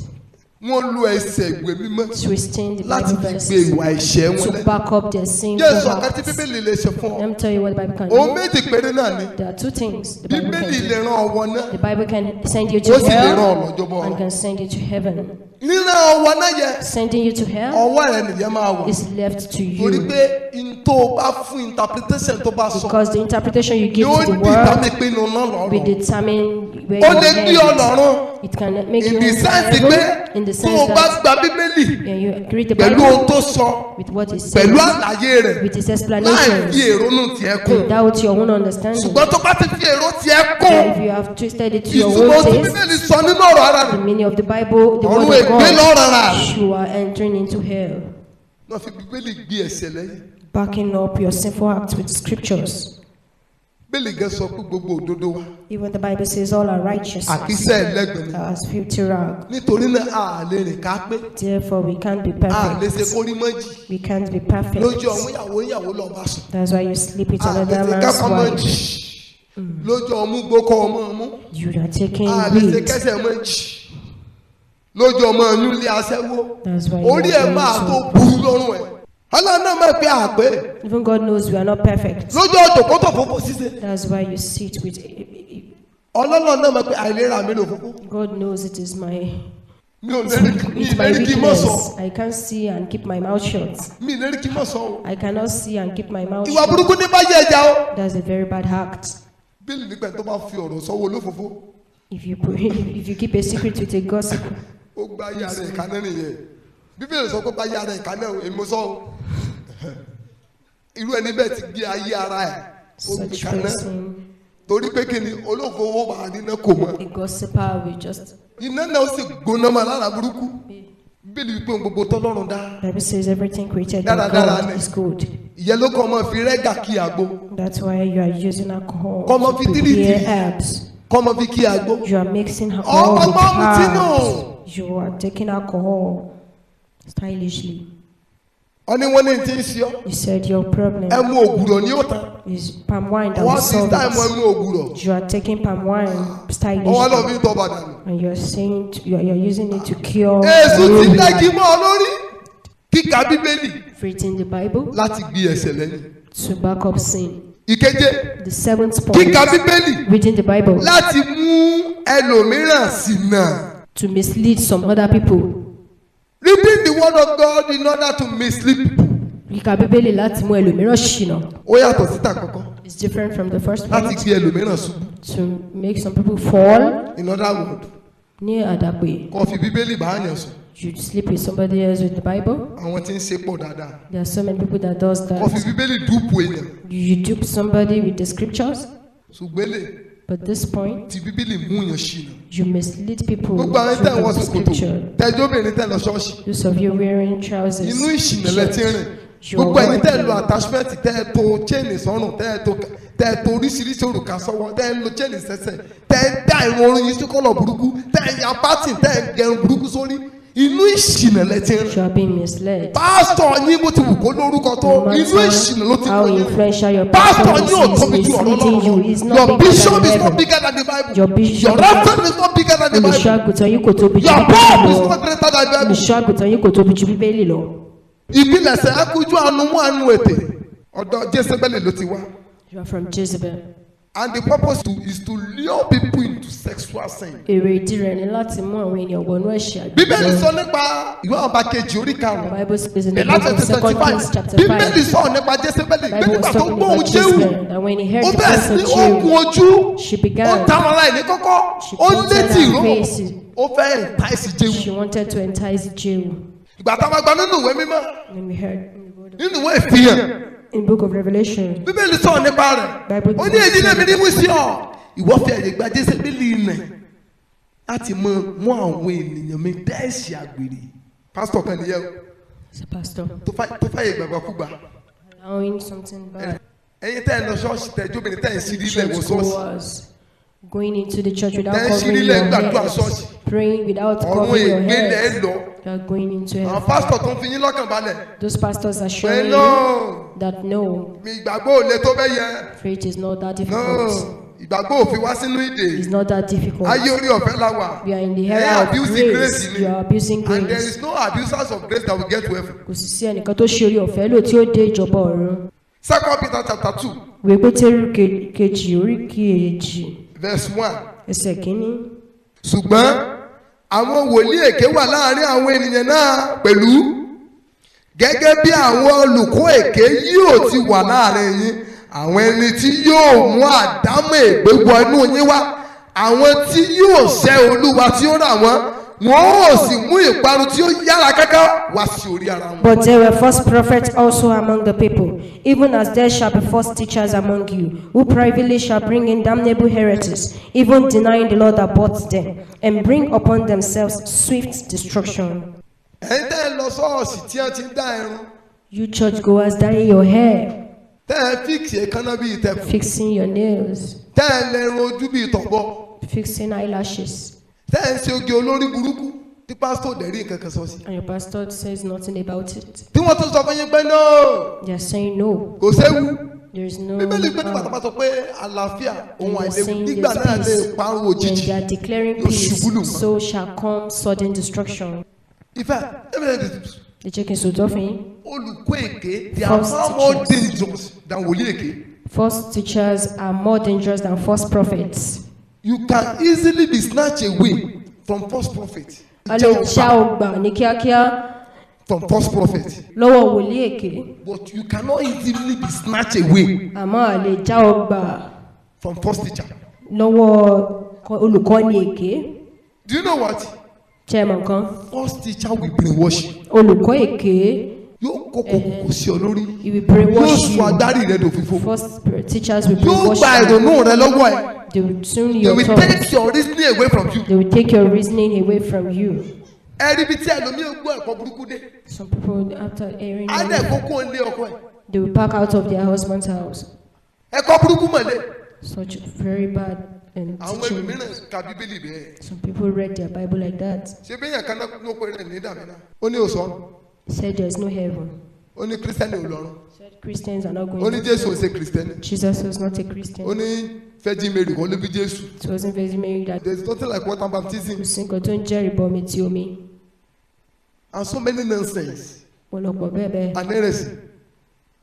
Wọ́n lo ẹsẹ̀ ìwé mímọ́ Twisting the láti Bible fi gbé verses ìwà ẹ̀ṣẹ̀ wọn to lẹ́yìn. back up their sinful Jésù ọ̀kan tí acts. Bíbélì lè ṣe fún ọ. Let me tell you what the Bible can Ohun do. méjì péré náà ni. There are two things the Bible Bíbélì can lè do. rán ọwọ́ náà. The Bible can send you to Ó sì lè rán hell ọ lọ́jọ́bọ̀ and ọ̀run. can send you to heaven. Rírán ọwọ́ náà yẹ Sending you to hell ọwọ́ rẹ nìyẹn máa wà. is left to Torí you pé n tó o bá fún interpretation tó bá sọ because the interpretation you give yóò to the dìtàmì world pinnu náà will lọ́rùn. determine where Ó you lè gbé ọ end. lọ́rùn. It can make In you the enter sense heaven pé in the tó sense o bá that gba Bíbélì when you read the pẹ̀lú Bible ohun tó sọ with what it pẹ̀lú says, àlàyé rẹ̀ with its láì explanations, fi èrònú tiẹ̀ kún. without your own understanding. Ṣùgbọ́n tó bá ti fi èrò tiẹ̀ kún, If you have twisted it to your ìtumọ̀ own tí taste, Bíbélì sọ nínú ọ̀rọ̀ ara the rẹ̀ meaning of the Bible, the ọ̀run word of ègbé lọ́rọ̀ rà. God, you are entering into hell, Wọ́n fi Bíbélì gbé ẹ̀ṣẹ̀ lẹ́yìn. backing up your sinful acts with scriptures. Bíbélì gan sọ pé gbogbo òdodo wa Even the Bible says all are righteous àkísà ẹlẹ́gbẹ̀ẹ́ ni. are as filthy rag. Nítorí náà a lè rìn ká pé Therefore, we can't be a lè ṣe perfect. kórí mọ́jì We can't be perfect. lójú ọmú ìyàwó ìyàwó lọ bá sùn. That's why you sleep with A lè another ṣe man's kápá wife. mọ́jì lójú ọmú gbókọ́ ọmọ ọmú. You are taking A lè ṣe weed. kẹsẹ̀ mọ́jì lójú ọmọ ọyún lé aṣẹ́wó. That's why you Orí are ẹ̀ máa tó going burú lọ́rùn ẹ̀. Ọlọ́run náà máa pe àpé to. Even God knows we are not perfect. lójú ọ̀tòkótò fòfò ṣíṣe. That's why you sit with. Ọlọ́run náà máa pe àìlera mi lò fòfò. God knows it is my. Mi ò lérí mi It's my lérí kí n mọ̀ sọ. weakness. I can't see and keep my mouth shut. Mi lérí kí n mọ̀ sọ o. I cannot see and keep my mouth Ìwà shut. burúkú ní bá yẹ ẹja o. That's a very bad act. Bílí nígbà tó bá fi ọ̀rọ̀ sọ́wọ́ olófòfó. If you keep a secret with a gossip, Ó gba ayé ara ẹ̀ kaná nìyẹn. Bíbélì sọ pé gba ayé ara ẹ̀ kaná o, èmi sọ o. Irú ẹni bẹ́ẹ̀ ti gbé ayé ara ẹ̀ ó gbé such kaná. person, Torí pé kí ni olófòfó wà níná kò mọ́. a gossiper will just. Iná náà ó sì gbóná mọ́ lára burúkú. Bíbélì wípé ohun gbogbo tọ́lọ́run dá. Bible says everything created by Dáradára God ni. is good. Ìyẹn ló kọ́ ọmọ fi rẹ́gà kí àgbo. That's why you are using alcohol Kọ́mọ to fi tírìtì. prepare herbs. Kọ́ ọmọ fi kí àgbo. You are mixing alcohol Ọmọ with ọmọ mutí nù. herbs. You are taking alcohol stylishly. Ọ ní wọ́n ní ti ń ṣe ọ́. You said your problem Ẹmu ògùrọ̀ ni ó tán. is palm wine that will Wọ́n ti solve táìmù it. ẹmu ògùrọ̀. You are taking palm wine Ọwọ́ lọ stylishly, fi ń tọ́ bàdà nù. and you are saying you are using it to cure. Èso ti malaria. dẹ́gi mọ́ ọ lórí. Kíka Bíbélì Reading the Bible láti gbé ẹsẹ̀ lẹ́yìn. to back up sin. Ìkeje The seventh point. kíka Bíbélì Reading the Bible láti mú ẹlòmíràn ṣìnà. to mislead some other people. Reading the word of God in order to mislead people. Kíka Bíbélì láti mú ẹlòmíràn ṣìnà. Ó yàtọ̀ sí tàkọ́kọ́. It's different from the first Láti point. gbé ẹlòmíràn ṣubú. To make some people fall. In other words, Ní àdàpè. kó fi Bíbélì bá èèyàn sùn. You sleep with somebody else with the Bible. Àwọn tí ń ṣe pọ̀ dáadáa. There are so many people that does Kó fi that. Bíbélì dupe èèyàn. You dupe somebody with the scriptures. Ṣùgbọ́n lè But this point, ti Bíbélì mú èèyàn ṣìnà. you mislead people Gbogbo àwọn tẹ̀ ń wọ through the ṣòkòtò, scripture. tẹjọ́bìnrin tẹ̀ lọ ṣọ́ọ̀ṣì. Those of you wearing trousers, Inú ìṣìnà lẹ ti ń rìn. You are Gbogbo ẹ̀yin tẹ́ ẹ lo working. attachment, tẹ́ ẹ to chain sọ́rùn, tẹ́ ẹ to oríṣiríṣi òrùka sọ́wọ́, tẹ́ ẹ lo chain sẹ́sẹ̀, tẹ́ ẹ dá irun orí yín sí colour burúkú, tẹ́ ẹ ya pattern, tẹ́ ẹ gẹrun burúkú sórí, inú ìṣìnà lẹ ti ń rìn. You are being misled. Pásítọ̀ yín bó ti wù kó lórúkọ tó, No inú matter ìṣìnà ló ti how kó yín. influential your Pásítọ̀ pastor yín ò is, tóbi is ju ọ̀rọ̀ misleading you. Ọlọ́run Is lọ. not Your bigger bishop than is not heaven. bigger than the Bible. Your bishop Your reverend is not bigger than the Bible. Olùṣọ́ àgùntàn yín kò tóbi ju Your Bíbélì pope is lọ. not greater than the Bible. Olùṣọ́ àgùntàn yín kò tóbi ju Bíbélì lọ. Ìpilẹ̀ṣẹ̀ akójú anumú anu ètè ọ̀dọ̀ Jésébẹ́lì ló ti wá. You are from Jezebel. And the purpose is to lure people into sexual sin. Èrè ìdí rẹ̀ ni láti mú àwọn ènìyàn wọnú ẹ̀ṣẹ̀ àgbèrè. Bíbélì sọ nípa ìwé ọba kejì orí The karùn-ún. Bible says in the Láti book of ẹsẹ̀ Second 25. Kings chapter Bíbélì 5. sọ nípa Jésébẹ́lì pé Bible nígbà was tó talking gbóhùn about Jéhù, Jezebel, that when he heard ó the bẹ̀rẹ̀ voice sí of ní ó kun Jehu, ojú, she ó began, ta ara ẹ̀ ní kọ́kọ́, she ó coated létí her ìró, face. ó fẹ́ entice Jéhù. She wanted to entice Jehu. Ìgbà táwọn gba nínú ìwé mímọ́, When we heard in the word of- nínú ìwé ìfihàn, in the book of Revelation, Bíbélì sọ̀rọ̀ nípa rẹ̀. Bible Ó ní èyí lèmi ní wíṣí ọ̀. Ìwọ fi àyè gba Jésébélì nẹ̀ láti mọ mú àwọn ènìyàn mi dẹ́ẹ̀sì àgbèrè. Pásítọ̀ kan nìyẹn o, it's a pastor tó fàyè gbàgbàkúgbà. allowing something bad. Ẹ̀yin tẹ́ ẹ lọ ṣọ́ọ̀ṣì tẹ́ jóbìnrin tẹ́ ẹ ń ṣírí ilẹ̀ wọ Church ṣọ́ọ̀ṣì. goers going into the church without Tẹ́ ń ṣírí covering ilẹ̀ your gbàdúrà head, ṣọ́ọ̀ṣì. praying without Ọ̀run covering your ègbé lẹ̀ head. lọ. You are going into Àwọn hell. pásítọ̀ tó ń fi yín lọ́kàn balẹ̀. Those pastors are Pé showing no, you that no, mi ìgbàgbọ́ ò le tó bẹ́ẹ̀ yẹn. faith is not that No, difficult. ìgbàgbọ́ ò fi wá sínú ìdè. It's not that difficult. Ayé orí ọ̀fẹ́ la wà. We are in the Ẹ era of abuse grace. grace ni. You are abusing And there grace. is no abusers of grace that will get to heaven. Kò sì sí ẹnìkan tó ṣe orí ọ̀fẹ́ lò tí ó dé ìjọba ọ̀run. Second Peter chapter 2, Ìwé Pétérù kejì orí kejì verse 1. ẹsẹ̀ kínní. Ṣùgbọ́n àwọn wòlíì èké wà láàrin àwọn ènìyàn náà pẹ̀lú, gẹ́gẹ́ bí àwọn olùkọ́ èké yóò ti wà láàrin yín, àwọn ẹni tí yóò mú àdámọ̀ ègbé wọ inú yín wá, àwọn tí yóò ṣẹ́ Olúwa tí ó rà wọ́n, wọn ó sì mú ìparun tí ó yára kánkán wá sí orí ara wọn. But there were false prophets also among the people, even as there shall be false teachers among you, who privately shall bring in damnable heresies, even denying the Lord that bought them, and bring upon themselves swift destruction. Ẹ̀yin tẹ́ ẹ lọ ṣọ́ọ̀ṣì tí wọ́n ti ń dá irun, You churchgoers dyeing your hair, tẹ́ ẹ fix èékánná bíi tẹkùn, fixing your nails, tẹ́ ẹ lẹ́run ojú bíi tọ̀bọ, fixing eyelashes, tẹ́ ẹ ń ṣe oge olórí burúkú tí pásítọ̀ dẹ̀ rí nǹkan kan sọ sí. and your pastor says nothing about it. Tí wọ́n tún sọ fún yín pé no, They are saying no, kò séwu. there is no Bíbélì pé nígbà tó harm. bá sọ pé àlàáfíà òun They are àìléwu, saying nígbà there's náà lè peace. parun When òjijì they are declaring yóò ṣubú lù peace, wọ́n. so shall come sudden destruction. Ìfẹ́ ẹ̀mí Ẹ jẹ́ kí n sòótọ́ fún yín. olùkọ́ èké, they are False far more teachers. dangerous than wòlíì èké. False teachers are more dangerous than false prophets. You can easily be snatched away from false prophet. A lè já ọgbà ní kíákíá From false prophet. lọ́wọ́ wòlíì èké, But you cannot easily be snatched away àmọ́ a lè já ọgbà from false teacher. lọ́wọ́ olùkọ́ni èké. Do you know what? Ṣé ẹ mọ̀ nǹkan? False teacher will brainwash you. Olùkọ́ èké, Yóò kó kòkòkò sí ọ lórí. he will Yóò brainwash sọ you. agbárí rẹ dòfìfo. False teachers will Yóò brainwash gba you. ìrònú rẹ lọ́wọ́ ẹ. They will tune They your will thoughts. take your reasoning away from you. They will take your reasoning away from you. Ẹ rí ibi tí ẹlòmíì gbọ́ ẹ̀kọ́ burúkú dé. Some people, after hearing Á dẹ̀ it, kókó ń lé ọkọ ẹ̀. they will pack out of their husband's house. Ẹ̀kọ́ burúkú mọ̀lẹ́. Such very bad and Àwọn teaching. ẹlòmíràn ka Bíbélì bẹ́ẹ̀. Some people read their Bible like that. Ṣé bí èèyàn kan náà ló pe rẹ̀ ní Dàmínà? Ó ní òsán. Said there is no heaven. Ó ní Kírísítẹ́nì ò lọ́run. Said Christians are not Ó ní going to. Jésù ò ṣe Kírísítẹ́nì. Jesus was not a Christian. Ó ní Virgin Mary kọ́ ló bí Jésù. It wasn't Virgin Mary that There is nothing like water baptism kò sí nǹkan tó ń jẹ́ ìbọmi ti omi. and so many nonsense Ọ̀pọ̀lọpọ̀ bẹ́ẹ̀ bẹ́ẹ̀. and heresy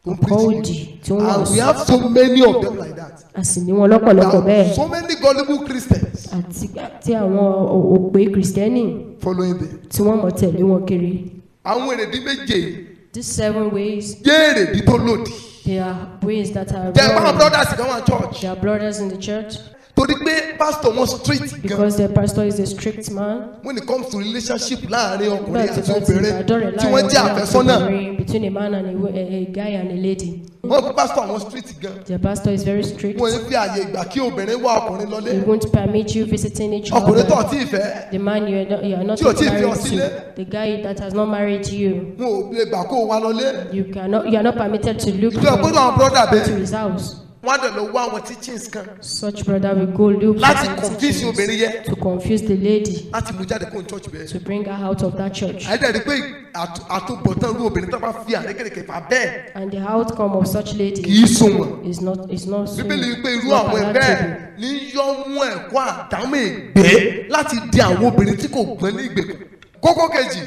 tó ń Ẹ̀kọ́ preach. òdì tí ó ń And we wàásù. have so many of them like that. A sì ní wọn lọ́pọ̀lọpọ̀ There bẹ́ẹ̀. are so many gullible Christians Àti tí àwọn òpè Kìrìsìtẹ́nì following them. tí wọ́n mọ̀ tẹ̀lé wọn kiri. Àwọn èrèdí méje These seven ways, jẹ́ èrèdí tó lòdì. they are ways that are Jẹ́ báwọn wrong. brothers kan wà church. There are brothers in the church Torí pé pastor wọn strict gan. because their pastor is a strict man. When it comes to relationship láàrin ọkùnrin Nígbà tí àti wọ́n ti obìnrin ìbádọ́rẹ̀ tí láàrin wọ́n jẹ́ ọkùnrin àti àfẹ́sọ́nà. obìnrin, between a man and a guy and a lady. Wọ́n kó pastor wọn strict gan. Their pastor is very strict. Wọ́n ń fi àyè ìgbà kí obìnrin wá ọkùnrin lọlé. He won't permit you visiting each Ọkùnrin tó other. ọtí ìfẹ́. The man you are not Tí ò tí ì fi married ọ sílé. to, the guy that has not married you, Wọn ò lè gbà kó o wá lọlé. you are not permitted to look Ìjọba for gbọ́dọ̀ àwọn brother to bẹ́ẹ̀. his house. Wọ́n á dẹ̀ lọ wá àwọn teachings kan Such brother will go look for láti some confuse teachings obìnrin yẹn to confuse the lady, láti mú jáde kó n church bẹ́ẹ̀. to bring her out of that church. Àyẹ̀dẹ̀ rí pé àtúbọ̀tán irú obìnrin tó bá fi àrékèrèkè fà bẹ́ẹ̀ And the outcome of such lady kì í sunwọ̀n. is not so, Bíbélì wípé irú not àwọn ẹgbẹ́ palatable. ní yọ mú ẹ̀kọ́ àdámọ̀ ègbé láti di àwọn obìnrin tí kò gbọ́n ní ìgbèkùn. Kókó kejì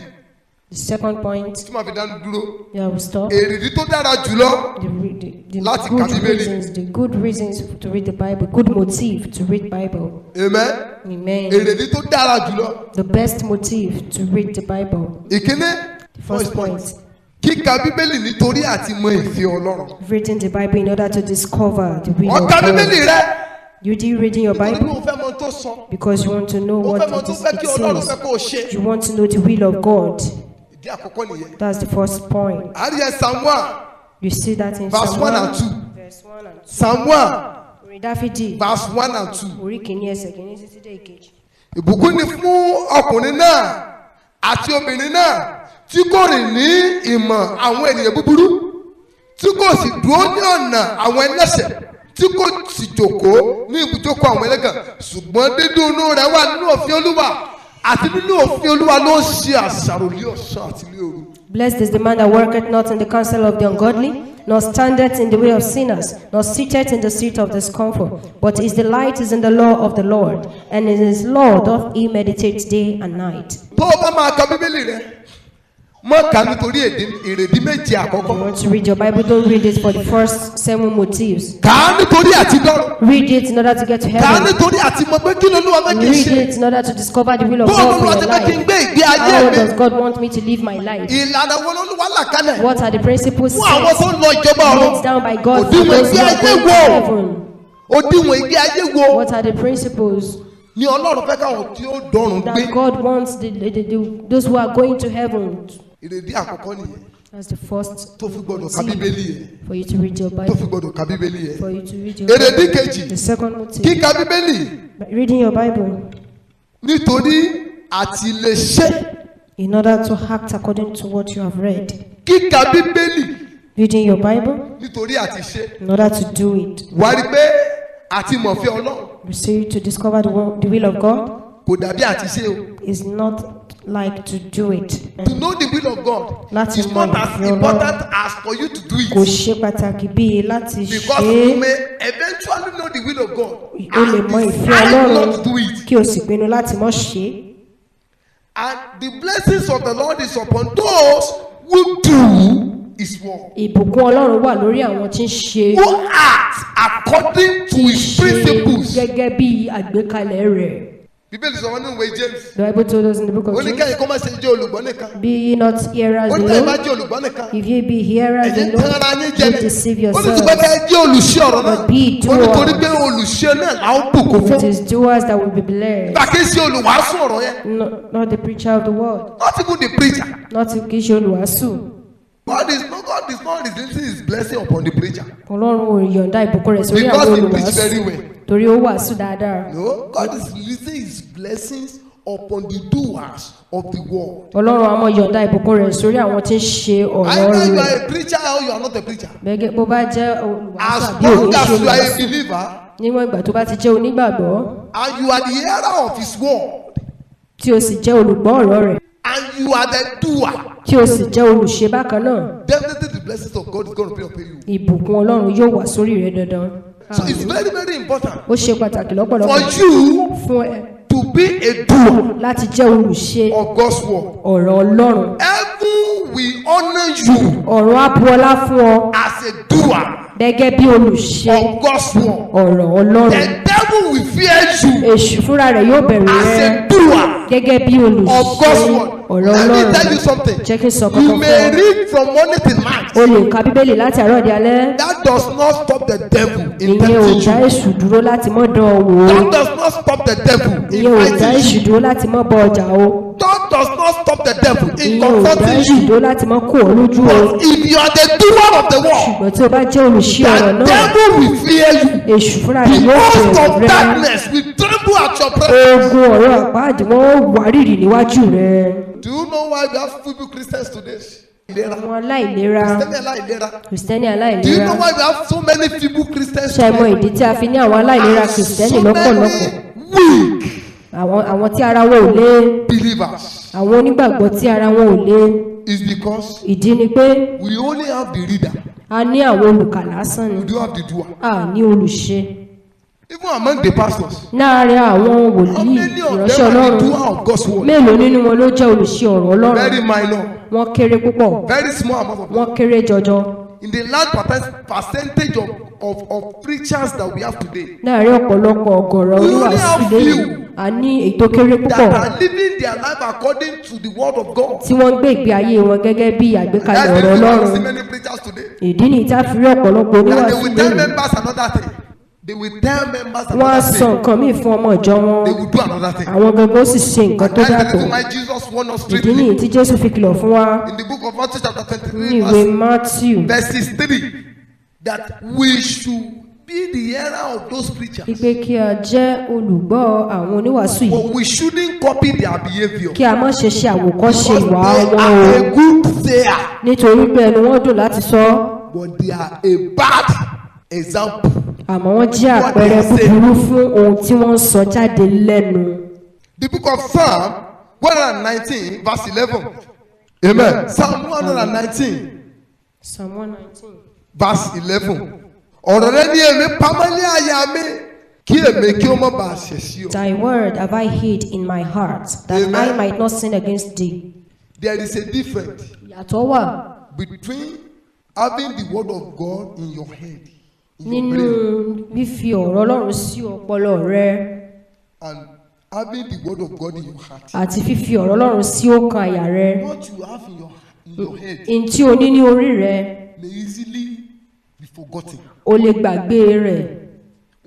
The second point, tí màá fi dánu dúró, yeah, we stop. èrèdí tó dára jùlọ The, re- the, the láti ka good Bíbélì. reasons, the good reasons to read the Bible, good motive to read Bible. Amen. Amen. Èrèdí tó dára jùlọ. The best motive to read the Bible. Ìkíní, The first point, kíka Bíbélì nítorí àti mọ ìfẹ́ Ọlọ́run. reading the Bible in order to discover the will Wọ́n of ka Bíbélì God. rẹ You do reading your nítorí pé Bible o fẹ́ mọ ohun tó sọ. because you want to know O what fẹ́ mọ it tó is fẹ́ it kí Ọlọ́run fẹ́ says. kó o ṣe. You want to know the will of God. Ìdí àkọ́kọ́ nìyẹn. That's the first point. Àríyá Psalm 1 You see that in verse Psalm 1 1 and 2. verse 1 and 2. Psalm 1 Orin Dáfídì verse 1 and 2. orí kìíní ẹsẹ̀ kìíní títí dé ìkejì. Ìbùkún ni fún ọkùnrin náà àti obìnrin náà tí kò rìn ní ìmọ̀ àwọn ènìyàn búburú, tí kò sì dúró ní ọ̀nà àwọn ẹlẹ́ṣẹ̀, tí kò sì jókòó ní ibùjókòó àwọn ẹlẹ́gàn, ṣùgbọ́n dídùn inú rẹ̀ wà nínú òfin Olúwa, àti nínú òfin Olúwa ló ń ṣe àṣàrò ní ọ̀sán àti ní òru. Blessed is the man that worketh not in the counsel of the ungodly, nor standeth in the way of sinners, nor sitteth in the seat of discomfort. But his delight is in the law of the Lord, and in his law doth he meditate day and night. Tó o bá máa ka Bíbélì rẹ, má kà á nítorí èrèdí méje àkọ́kọ́. You want to read your Bible, don't read it for the first seven motives. Kà á nítorí àti dọ́run. Read it in order to get to Kà á heaven. nítorí àti mọ̀ pé kí lolúwa fẹ́ kí n Read ṣe. it in order to discover the will of Bó God for lolúwa ti your fẹ́ kí n life. gbé ìgbé ayé How mi. does God want me to live my life? Ìlànà wo lolúwa là kalẹ̀ What are the principles fún àwọn set tó ń lọ ìjọba ọ̀run? laid down by God for Òdiwọ̀n those ìgbé who are ayé going to wo? heaven? Òdiwọ̀n ìgbé ayé wo What are the principles ni Ọlọ́run fẹ́ káwọn tí ó dọ̀run gbé? that God wants those who are going to heaven? Èrèdí àkọ́kọ́ nìyẹn That's the first tó fi gbọdọ̀ ka motive Bíbélì yẹn. for you to read your Tó fi Bible. gbọdọ̀ ka Bíbélì yẹn. For you to read your Èrèdí Bible. kejì, The second motive, kíka Bíbélì by reading your Bible nítorí àti lè ṣe. in order to act according to what you have read. Kíka Bíbélì Reading your Bible nítorí àti ṣe. in order to do it. Wà á rí pé àti mọ̀fẹ́ Ọlọ́run You see, to discover the will of God kò dàbí àti ṣe o. is not like to do it. To know the will of God Láti is mọ not as ìfẹ́ Ọlọ́run. important as for you to do Kò it. ṣe pàtàkì bíi láti Because ṣe you é. may eventually know the will of God O lè and mọ ìfẹ́ decide Ọlọ́run not to do it. kí o sì pinnu láti má ṣe é. And the blessings of the Lord is upon those who do his word. Ìbùkún Ọlọ́run wà lórí àwọn tí ń ṣe Who act according to his ṣe principles. gẹ́gẹ́ bí àgbékalẹ̀ rẹ̀. Bíbélì sọ wọn nínú ìwé James. The Bible told us in the book of Ó ní James, kẹ́yìn kó má ṣe jẹ́ olùgbọ́ nìkan. be ye not hearers Ó ní tẹ́yìn bá alone. jẹ́ olùgbọ́ nìkan. If ye be hearers Ẹ̀yin alone, tán ara yín jẹ you ni. deceive Ó ní yourselves. ṣùgbọ́n kẹ́ ẹ jẹ́ olùṣe ọ̀rọ̀ náà. But be Ó ní torí doers. pé olùṣe náà là ó bùkún It fún. is doers that will be blessed, Gbà kí n ṣe olùwàásù ọ̀rọ̀ yẹn. not, not the preacher of the word, Not even the preacher. not kì í ṣe olùwàásù. God is not releasing his blessing upon the preacher. Ọlọ́run ò yọ̀ǹda ìbùkún rẹ̀ sórí Because àwọn he preach olùwàásù very well. torí ó wàásù dáadáa. No, God is releasing his blessings upon the doers of the word. Ọlọ́run á máa yọ̀ǹda ìbùkún rẹ̀ sórí àwọn tí ń ṣe ọ̀rọ̀ Either you rẹ̀. are a preacher or you are not a preacher. Gẹ́gẹ́ bó bá jẹ́ olùwàásù As àbí òní long ṣe as you are a olùwàásù, believer níwọ̀n ìgbà tó bá ti jẹ́ onígbàgbọ́ and you are the hearer of his word tí o sì jẹ́ olùgbọ́ ọ̀rọ̀ rẹ̀ and you are the doer, tí o sì jẹ́ olùṣe bákan náà, definitely the blessings of God is going to be upon you. ìbùkún Ọlọ́run yóò wà sórí rẹ dandan. So it's very, very important Ó ṣe pàtàkì for lọ́pọ̀lọpọ̀ you fún ẹ to be a doer láti jẹ́ olùṣe of God's word. ọ̀rọ̀ Ọlọ́run. Heaven will honor you Ọ̀run á bu ọlá fún ọ as a doer gẹ́gẹ́ bí olùṣe of God's word. ọ̀rọ̀ Ọlọ́run. The devil will fear you Èṣù fúnra rẹ̀ yóò bẹ̀rù as rẹ a doer gẹ́gẹ́ bí of God's olùṣe word. Ọ̀rọ̀ Let me Ọlọ́run. tell you something. Jẹ́ kí n sọ You kankan may fún ọ. read from morning till night. O lè ka Bíbélì láti àárọ̀ di alẹ́. That does not stop the devil in Ìyẹn ò tempting dá you. èṣù dúró láti mọ́ dán ọ wò ó. That does not stop the devil in Ìyẹn ò dá fighting èṣù you. dúró láti mọ́ bọ ọjà o. That does not stop the devil in Ìyẹn ò dá confronting èṣù you. dúró láti mọ́ kó ọ lójú o. But if you are the doer of the word, Ṣùgbọ́n tí o bá jẹ́ olùṣí ọ̀rọ̀ the náà, devil will fear you. èṣù fúnra The rẹ̀ yóò host bẹ̀rù of rẹ. darkness will tremble at your presence. Ogun ọ̀rọ̀ àpáàdì wọn ó wárìrì níwájú rẹ. Do you know why we have feeble Christians today? Ìlera. Àwọn aláìlera, Christian aláìlera. Kìrìsìtẹ́nì Do you aláìlera. know why we have so many feeble Christians Ṣé ẹ mọ today? ìdí tí a fi ní àwọn aláìlera And Kìrìsìtẹ́nì so lọ́pọ̀lọpọ̀? many weak Àwọn tí ara wọn ò le, believers. àwọn onígbàgbọ́ tí ara wọn ò le. It's because Ìdí ni pé we only have the reader. a ní àwọn olùkà lásán ni, We don't have the doer. a ní olùṣe. Even among the pastors, Láàárín àwọn how wòlíì many of ìránṣẹ́ them are the Ọlọ́run, doer of God's word? mélòó nínú wọn ló jẹ́ olùṣe ọ̀rọ̀ Ọlọ́run? Very minor, Wọ́n kéré púpọ̀, very small amount of them. wọ́n kéré jọjọ. In the large percentage of preachers that we have today, Láàárín ọ̀pọ̀lọpọ̀ ọ̀gọ̀rọ̀ We only oníwàásù have lẹ́yìn, few a ní èyí tó kéré púpọ̀ that are living their life according to the word of God. tí wọ́n ń gbé ìgbé ayé wọn gẹ́gẹ́ bí àgbékalẹ̀ That's the ọ̀rọ̀ reason why we Ọlọ́run. see many preachers today. Ìdí nìyí tá a fi rí ọ̀pọ̀lọpọ̀ That they oníwàásù will tell lónìí. members another thing. They will tell members Wọ́n á another sọ thing. nǹkan míì fún ọmọ ìjọ wọn. They will do another thing. Àwọn gangan ó sì ṣe nǹkan tó That's the yàtọ̀. reason why Jesus warned us Ìdí strictly. nìyí tí Jésù fi kìlọ̀ fún wa In the book of Matthew chapter ní 23 ìwé verse, Matthew verses 3 that we should be the hearer of those preachers. wípé kí a jẹ́ olùgbọ́ àwọn oníwàásù yìí But we shouldn't copy their behavior. kí a má ṣe ṣe àwòkọ́ṣe Because ìwà they wọn o are a good sayer, nítorí pé ẹnu wọn dùn láti sọ but they are a bad example. àmọ́ wọ́n jẹ́ àpẹẹrẹ búburú fún ohun tí wọ́n ń sọ jáde lẹ́nu. The book of Psalm 119, verse 11. Amen. Psalm 119, Psalm 119. verse 11. Ọ̀rọ̀ rẹ ní èmi pamọ́ ní àyà mi kí èmi kí ó má bàa ṣẹ̀ sí ọ. Thy word have I hid in my heart, that Amen. I might not sin against thee. There is a difference Ìyàtọ̀ wà between having the word of God in your head, in your nínú brain, fífi ọ̀rọ̀ Ọlọ́run sí ọpọlọ rẹ and having the word of God in your heart. àti fífi ọ̀rọ̀ Ọlọ́run sí ọkàn àyà rẹ. What you have in your head Ohun tí o ní ní orí rẹ, may easily be forgotten. o lè gbàgbé rẹ̀,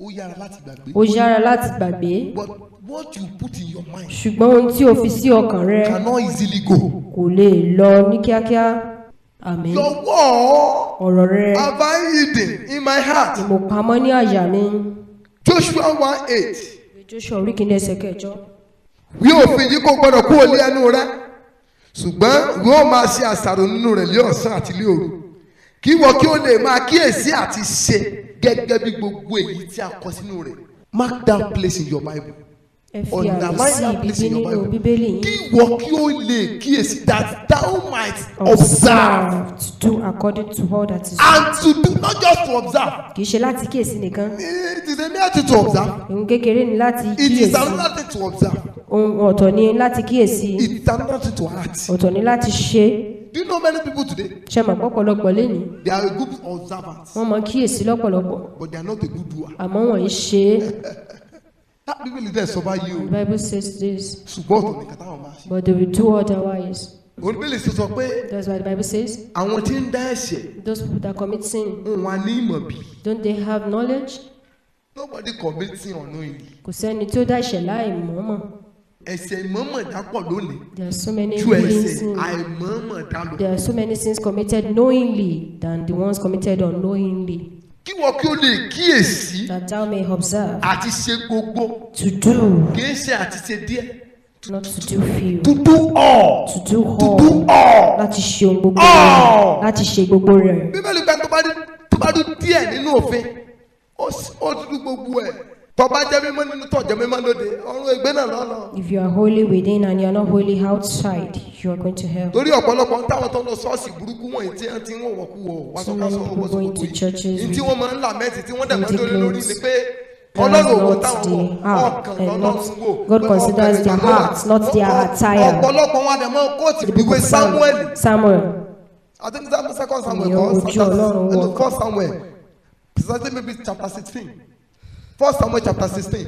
Ó yára láti gbàgbé. ó yára láti gbàgbé. But what you put in your mind Ṣùgbọ́n ohun tí o fi sí ọkàn rẹ cannot easily go. kò lè lọ ní kíákíá. Àmín. Your word Ọ̀rọ̀ rẹ have I hidden in my heart. ni mo pamọ́ ní àyà mi. Joshua 1:8. Joshua orí kìíní ẹsẹ̀ kẹjọ. Wí òfin yìí kò gbọdọ̀ kúrò ní ẹnu rẹ. Ṣùgbọ́n ìwọ máa ṣe àṣàrò nínú rẹ̀ lé ọ̀sán àti lé òru. Kí ìwọ kí o lè máa kíyèsí àti ṣe gẹ́gẹ́ bí gbogbo èyí tí a kọ sínú rẹ̀. Mark that place in your Bible. Ẹ fi àmì Underline sí that ibi place in your nínú Bible. Bíbélì yín. Kí ìwọ kí o lè kíyèsí that thou might observe Observe to do according to all that is. and to do, not just to observe. Kì í ṣe láti kíyèsí nìkan. It is a mere thing to observe. Ohun kékeré ni láti It is kíyèsí. another thing to observe. Ohun ọ̀tọ̀ ni láti kíyèsí. It is another thing to act. Ọ̀tọ̀ ni láti ṣe. Do you know many people today? Ṣé mọ̀ pọ̀pọ̀lọpọ̀ lénìí? They are good observants, Wọ́n mọ kíyèsí lọ́pọ̀lọpọ̀. but they are not a good doer. Àmọ́ wọ́n ń ṣe é. That Bíbélì dẹ̀ sọ báyìí o. The Bible says this, Ṣùgbọ́n ọ̀tọ̀ nìkan táwọn máa ṣe. but they will do otherwise. Oníbélì sọ sọ pé That's why the Bible says, àwọn tí ń dá ẹ̀ṣẹ̀ those people that commit sin, wọn wà ní ìmọ̀ bí. don't they have knowledge? Nobody commit sin unknowingly. Kò sẹ́ni tí ó dá ẹ̀ṣẹ̀ láì mọ̀ọ́mọ̀. Ẹ̀ṣẹ̀ ìmọ̀ọ́mọ̀ dá pọ̀ lónìí There are so many ju willing ẹ̀ṣẹ̀ sins. àìmọ̀ọ́mọ̀ dá lọ. There are so many sins committed knowingly than the ones committed unknowingly. Kí wọ́n kí o lè kíyèsí That thou may observe àti ṣe gbogbo to do, kì í ṣe àti ṣe díẹ̀. not to do few, To do all. to do To do all, all. láti ṣe ohun gbogbo All. rẹ̀, láti ṣe gbogbo rẹ̀. Bíbélì gba tó bá rí díẹ̀ nínú òfin ó dúdú gbogbo ẹ̀. Tó bá jẹ́ mímọ́ nínú tó jẹ́ mímọ́ lóde ọ̀run ègbé náà lọ́nà. If you are holy within and you are not holy outside, you are going to hell. Torí ọ̀pọ̀lọpọ̀ ń táwọn tó ń lọ ṣọ́ọ̀ṣì burúkú wọ̀nyí tí wọ́n ti ń wọ̀wọ̀ kú wọ̀ wá So sọ́kà many sọ̀rọ̀ people wọ́n going sọ̀kòtò to yìí. churches Ní tí with wọ́n máa ń làmẹ́tì tí wọ́n dẹ̀ máa ń dirty dórí lórí clothes. ni pé That Ọlọ́run is ò wo not táwọn the wọ̀ heart ọkàn and lọ́lọ́run not wò. God Pé considers ọkàn their nìkan ló wà. hearts, not their attire. Ọ̀pọ̀lọpọ̀ wọn àdàmọ́ kóòtù The book ìwé of Samuel. Samuel. I think Samuel, second Samuel, Ní or ojú chapter Ọlọ́run no, wọ̀. first Samuel, precisely maybe chapter 16. First Samuel chapter 16.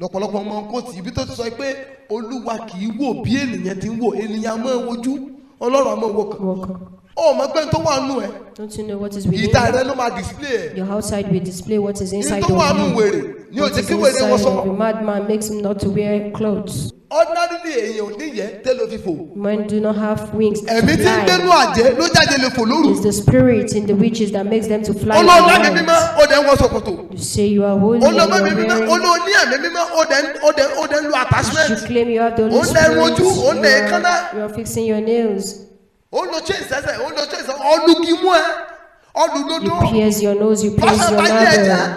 Lọ́pọ̀lọpọ̀ ọmọ kóòtù ibi tó ti sọ pé Olúwa kì í wò bí ènìyàn ti ń wò, ènìyàn máa ń wojú, Ọlọ́run á máa wò kàn. Welcome. Ó mọ̀ pé tó wà nù ẹ̀, Don't you know what is within? ìta rẹ ló máa display ẹ̀. Your outside will display what is inside Ní tó wà of nù you. wèrè ní What òjì is kí wèrè wọ́n inside sọ. of a madman makes him not to wear clothes. Ordinarily èèyàn ò níyẹn tẹ́lẹ̀ fi fò. Men do not have wings to Ẹ̀mí tí ń gbénú fly. àjẹ́ ló jáde lè fò lóru. It's the spirit in the witches that makes them to fly. Olóòlá in mi the mímọ́, night. ó dẹ̀ ń wọ ṣòkòtò. You say you are holy and you Olóòmọ are mi mímọ́, wearing. olóò ní ẹ̀mí mímọ́, ó dẹ̀ ń lo attachment. You claim you have the Holy Ó ń lẹ irun Spirit. ojú, ó ń lẹ You èékánná. are fixing your nails. Ó ń lo chain sẹ́sẹ̀, ó ń lo chain sẹ́sẹ̀, ọlùkì mú ẹ, ọlùdodo. You pierce your nose, you pierce Pásítọ̀ your bá yé ẹ̀jẹ̀, navel.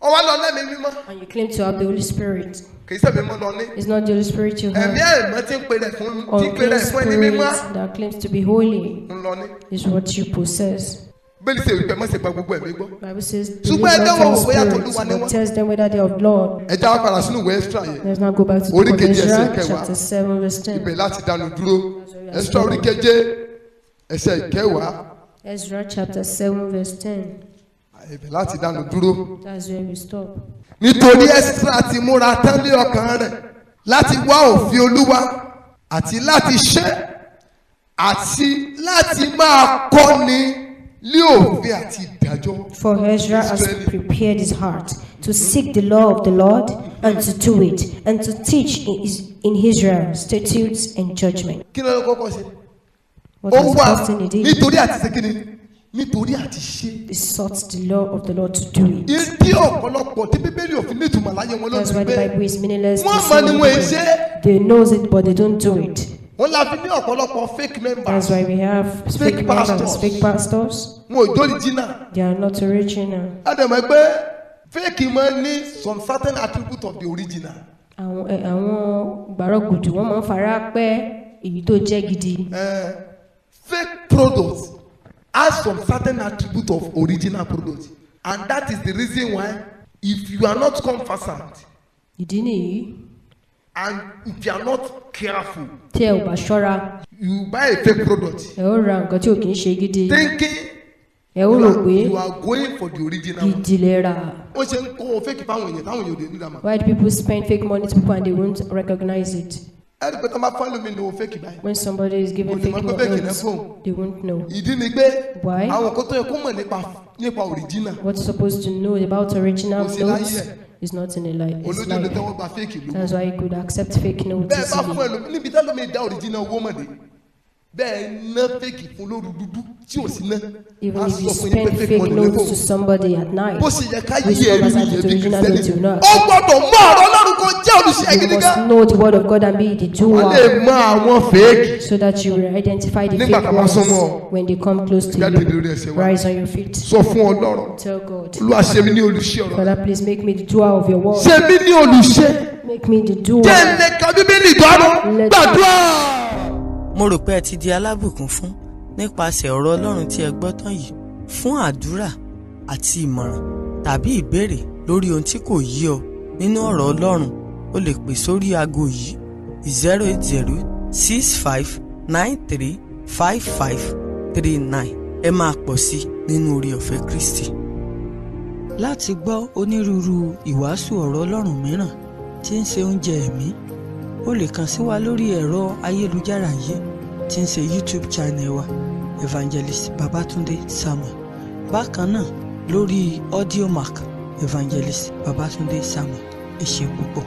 ó wá lọ lẹ́mìí mímọ́. And you claim to have the Holy Spirit. Kì í ṣẹ̀mí mímọ́ lọ ní. It's not the Holy Spirit you Ẹ̀mí have. àìmọ́ tí ń pe rẹ̀ fún tí ń pe Unclean rẹ̀ fún ẹni mímọ́ spirit that claims to be holy ń lọ ní. is what you possess. Bẹ́ẹ̀ni ṣe wípé má ṣe gba gbogbo ẹ̀mí gbọ́. Bible says, Ṣùgbọ́n believe ẹ not dánwò all wò bóyá spirits, t'Olúwa ni but wọ́n. test them whether they are of Lord. Ẹ já wa padà sínú ìwé Ẹ́sírà yẹn. Let's now go back to the Orí book of keje ẹsẹ̀ Ezra, kẹwàá. chapter 7, verse 10. Ibẹ̀ láti dánu dúró. Ẹ́sírà orí keje ẹsẹ̀ ìkẹwàá. Ezra chapter 7, verse 10. Ibẹ̀ láti dánu dúró. That's where we stop. Nítorí Ẹ́sírà ti múra tán lé ọkàn rẹ̀ láti wá òfin Olúwa àti láti ṣe àti láti máa kọ́ni lé òfin àti ìdájọ́. For Ezra has Israeli. prepared his heart to seek the law of the Lord and to do it, and to teach in Israel statutes and judgment. Kí ló ló kọ́kọ́ ṣe? What Ó was the wà first thing he did? nítorí àti ṣe kíni? Nítorí àti ṣe. He sought the law of the Lord to do it. Ìdí ọ̀pọ̀lọpọ̀ tí Bíbélì òfin nítumọ̀ láyé wọn That's lónìí why the pé Bible is meaningless to wọ́n so mọ̀ ni many wọ́n people. ṣe. They knows it, but they don't do it. Wọ́n la fi ní ọ̀pọ̀lọpọ̀ fake members. That's why we have Fake fake members, pastors. fake pastors. Wọn ò jó original. They are not original. A dẹ̀ mọ̀ pé fake máa ń ní some certain attribute of the original. Àwọn gbàrọ̀gùdù wọ́n máa ń fara pẹ́ èyí tó jẹ́ gidi. Fake product has some certain attribute of original product, and that is the reason why if you are not conversant Ìdí nìyí and if you are not careful, tí ẹ ò bá ṣọ́ra, you buy a fake product ẹ ó ra nǹkan tí ò kì í ṣe gidi. thinking Ẹ ó you rò are, pé you are going for the original one. gidi lẹ rà. Wọ́n ṣe ń kó fake fáwọn èèyàn táwọn èèyàn ò dé nígbà mọ́. Why do people spend fake money to people and they won't recognize it? Ẹ rí i pé tó máa fọ́n lómi ní o fake báyìí. When somebody is given Kò lè fake mọ̀ pé fake notes, náà fóun. they won't know. Ìdí ni pé Why? àwọn kan tó yẹ kó mọ̀ nípa original What's supposed to know about original Kò sí láyé notes ẹ̀. is not in a life. It's olójú lè life. tẹ́wọ́ gba fake lówó. That's why you could accept fake notes Bẹ́ẹ̀ bá fún easily. ẹlòmí níbi tẹ́lómi dá original owó mọ̀ dé, bẹ́ẹ̀ ná fake fún lóru dúdú tí ò sí ná, Even á if you sọ fún yín pé spend fake fake money ló notes to fóun. somebody at night, Bó ṣe yẹ ká which yí ẹ̀rí covers nìyẹn out the bí original notes, you Kristẹni. will not Ó gbọ́dọ̀ mọ ọ̀rọ̀ Ọlọ́run kó jẹ́ olùṣe You gidi must gan. know the word of God and be the Wọ́n lè doer mọ àwọn fake. so that you will identify the Nígbà fake tá a bá ones súnmọ́ ọ, when they come close to jáde lórí you. ẹsẹ̀ wa. Rise on your feet. Sọ fún Ọlọ́run, Tell God, Olúwa ṣe mí ní olùṣe ọ̀rọ̀. Father, please make me the doer of your word. Ṣe mí ní olùṣe. Make me the doer. Jẹ́ n lè ka Bíbélì dọ́rùn. Gbàdúrà. Mo rò pé ẹ ti di alábùkún fún nípasẹ̀ ọ̀rọ̀ Ọlọ́run tí ẹ gbọ́ tán yìí. Fún àdúrà àti ìmọ̀ràn tàbí ìbéèrè lórí ohun tí kò yé ọ nínú ọ̀rọ̀ Ọlọ́run, o lè pè sórí aago yìí 08065935539. Ẹ máa pọ̀ sí i nínú oore ọ̀fẹ́ Kristi. Láti gbọ́ onírúurú ìwàásù ọ̀rọ̀ Ọlọ́run mìíràn tí ń ṣe oúnjẹ ẹ̀mí, o lè kàn sí wa lórí ẹ̀rọ ayélujára yìí tí ń ṣe YouTube channel wa, Evangelist Babatunde Samuel. Bákan náà lórí Audiomack, Evangelist Babatunde Samuel. Ẹ ṣé púpọ̀.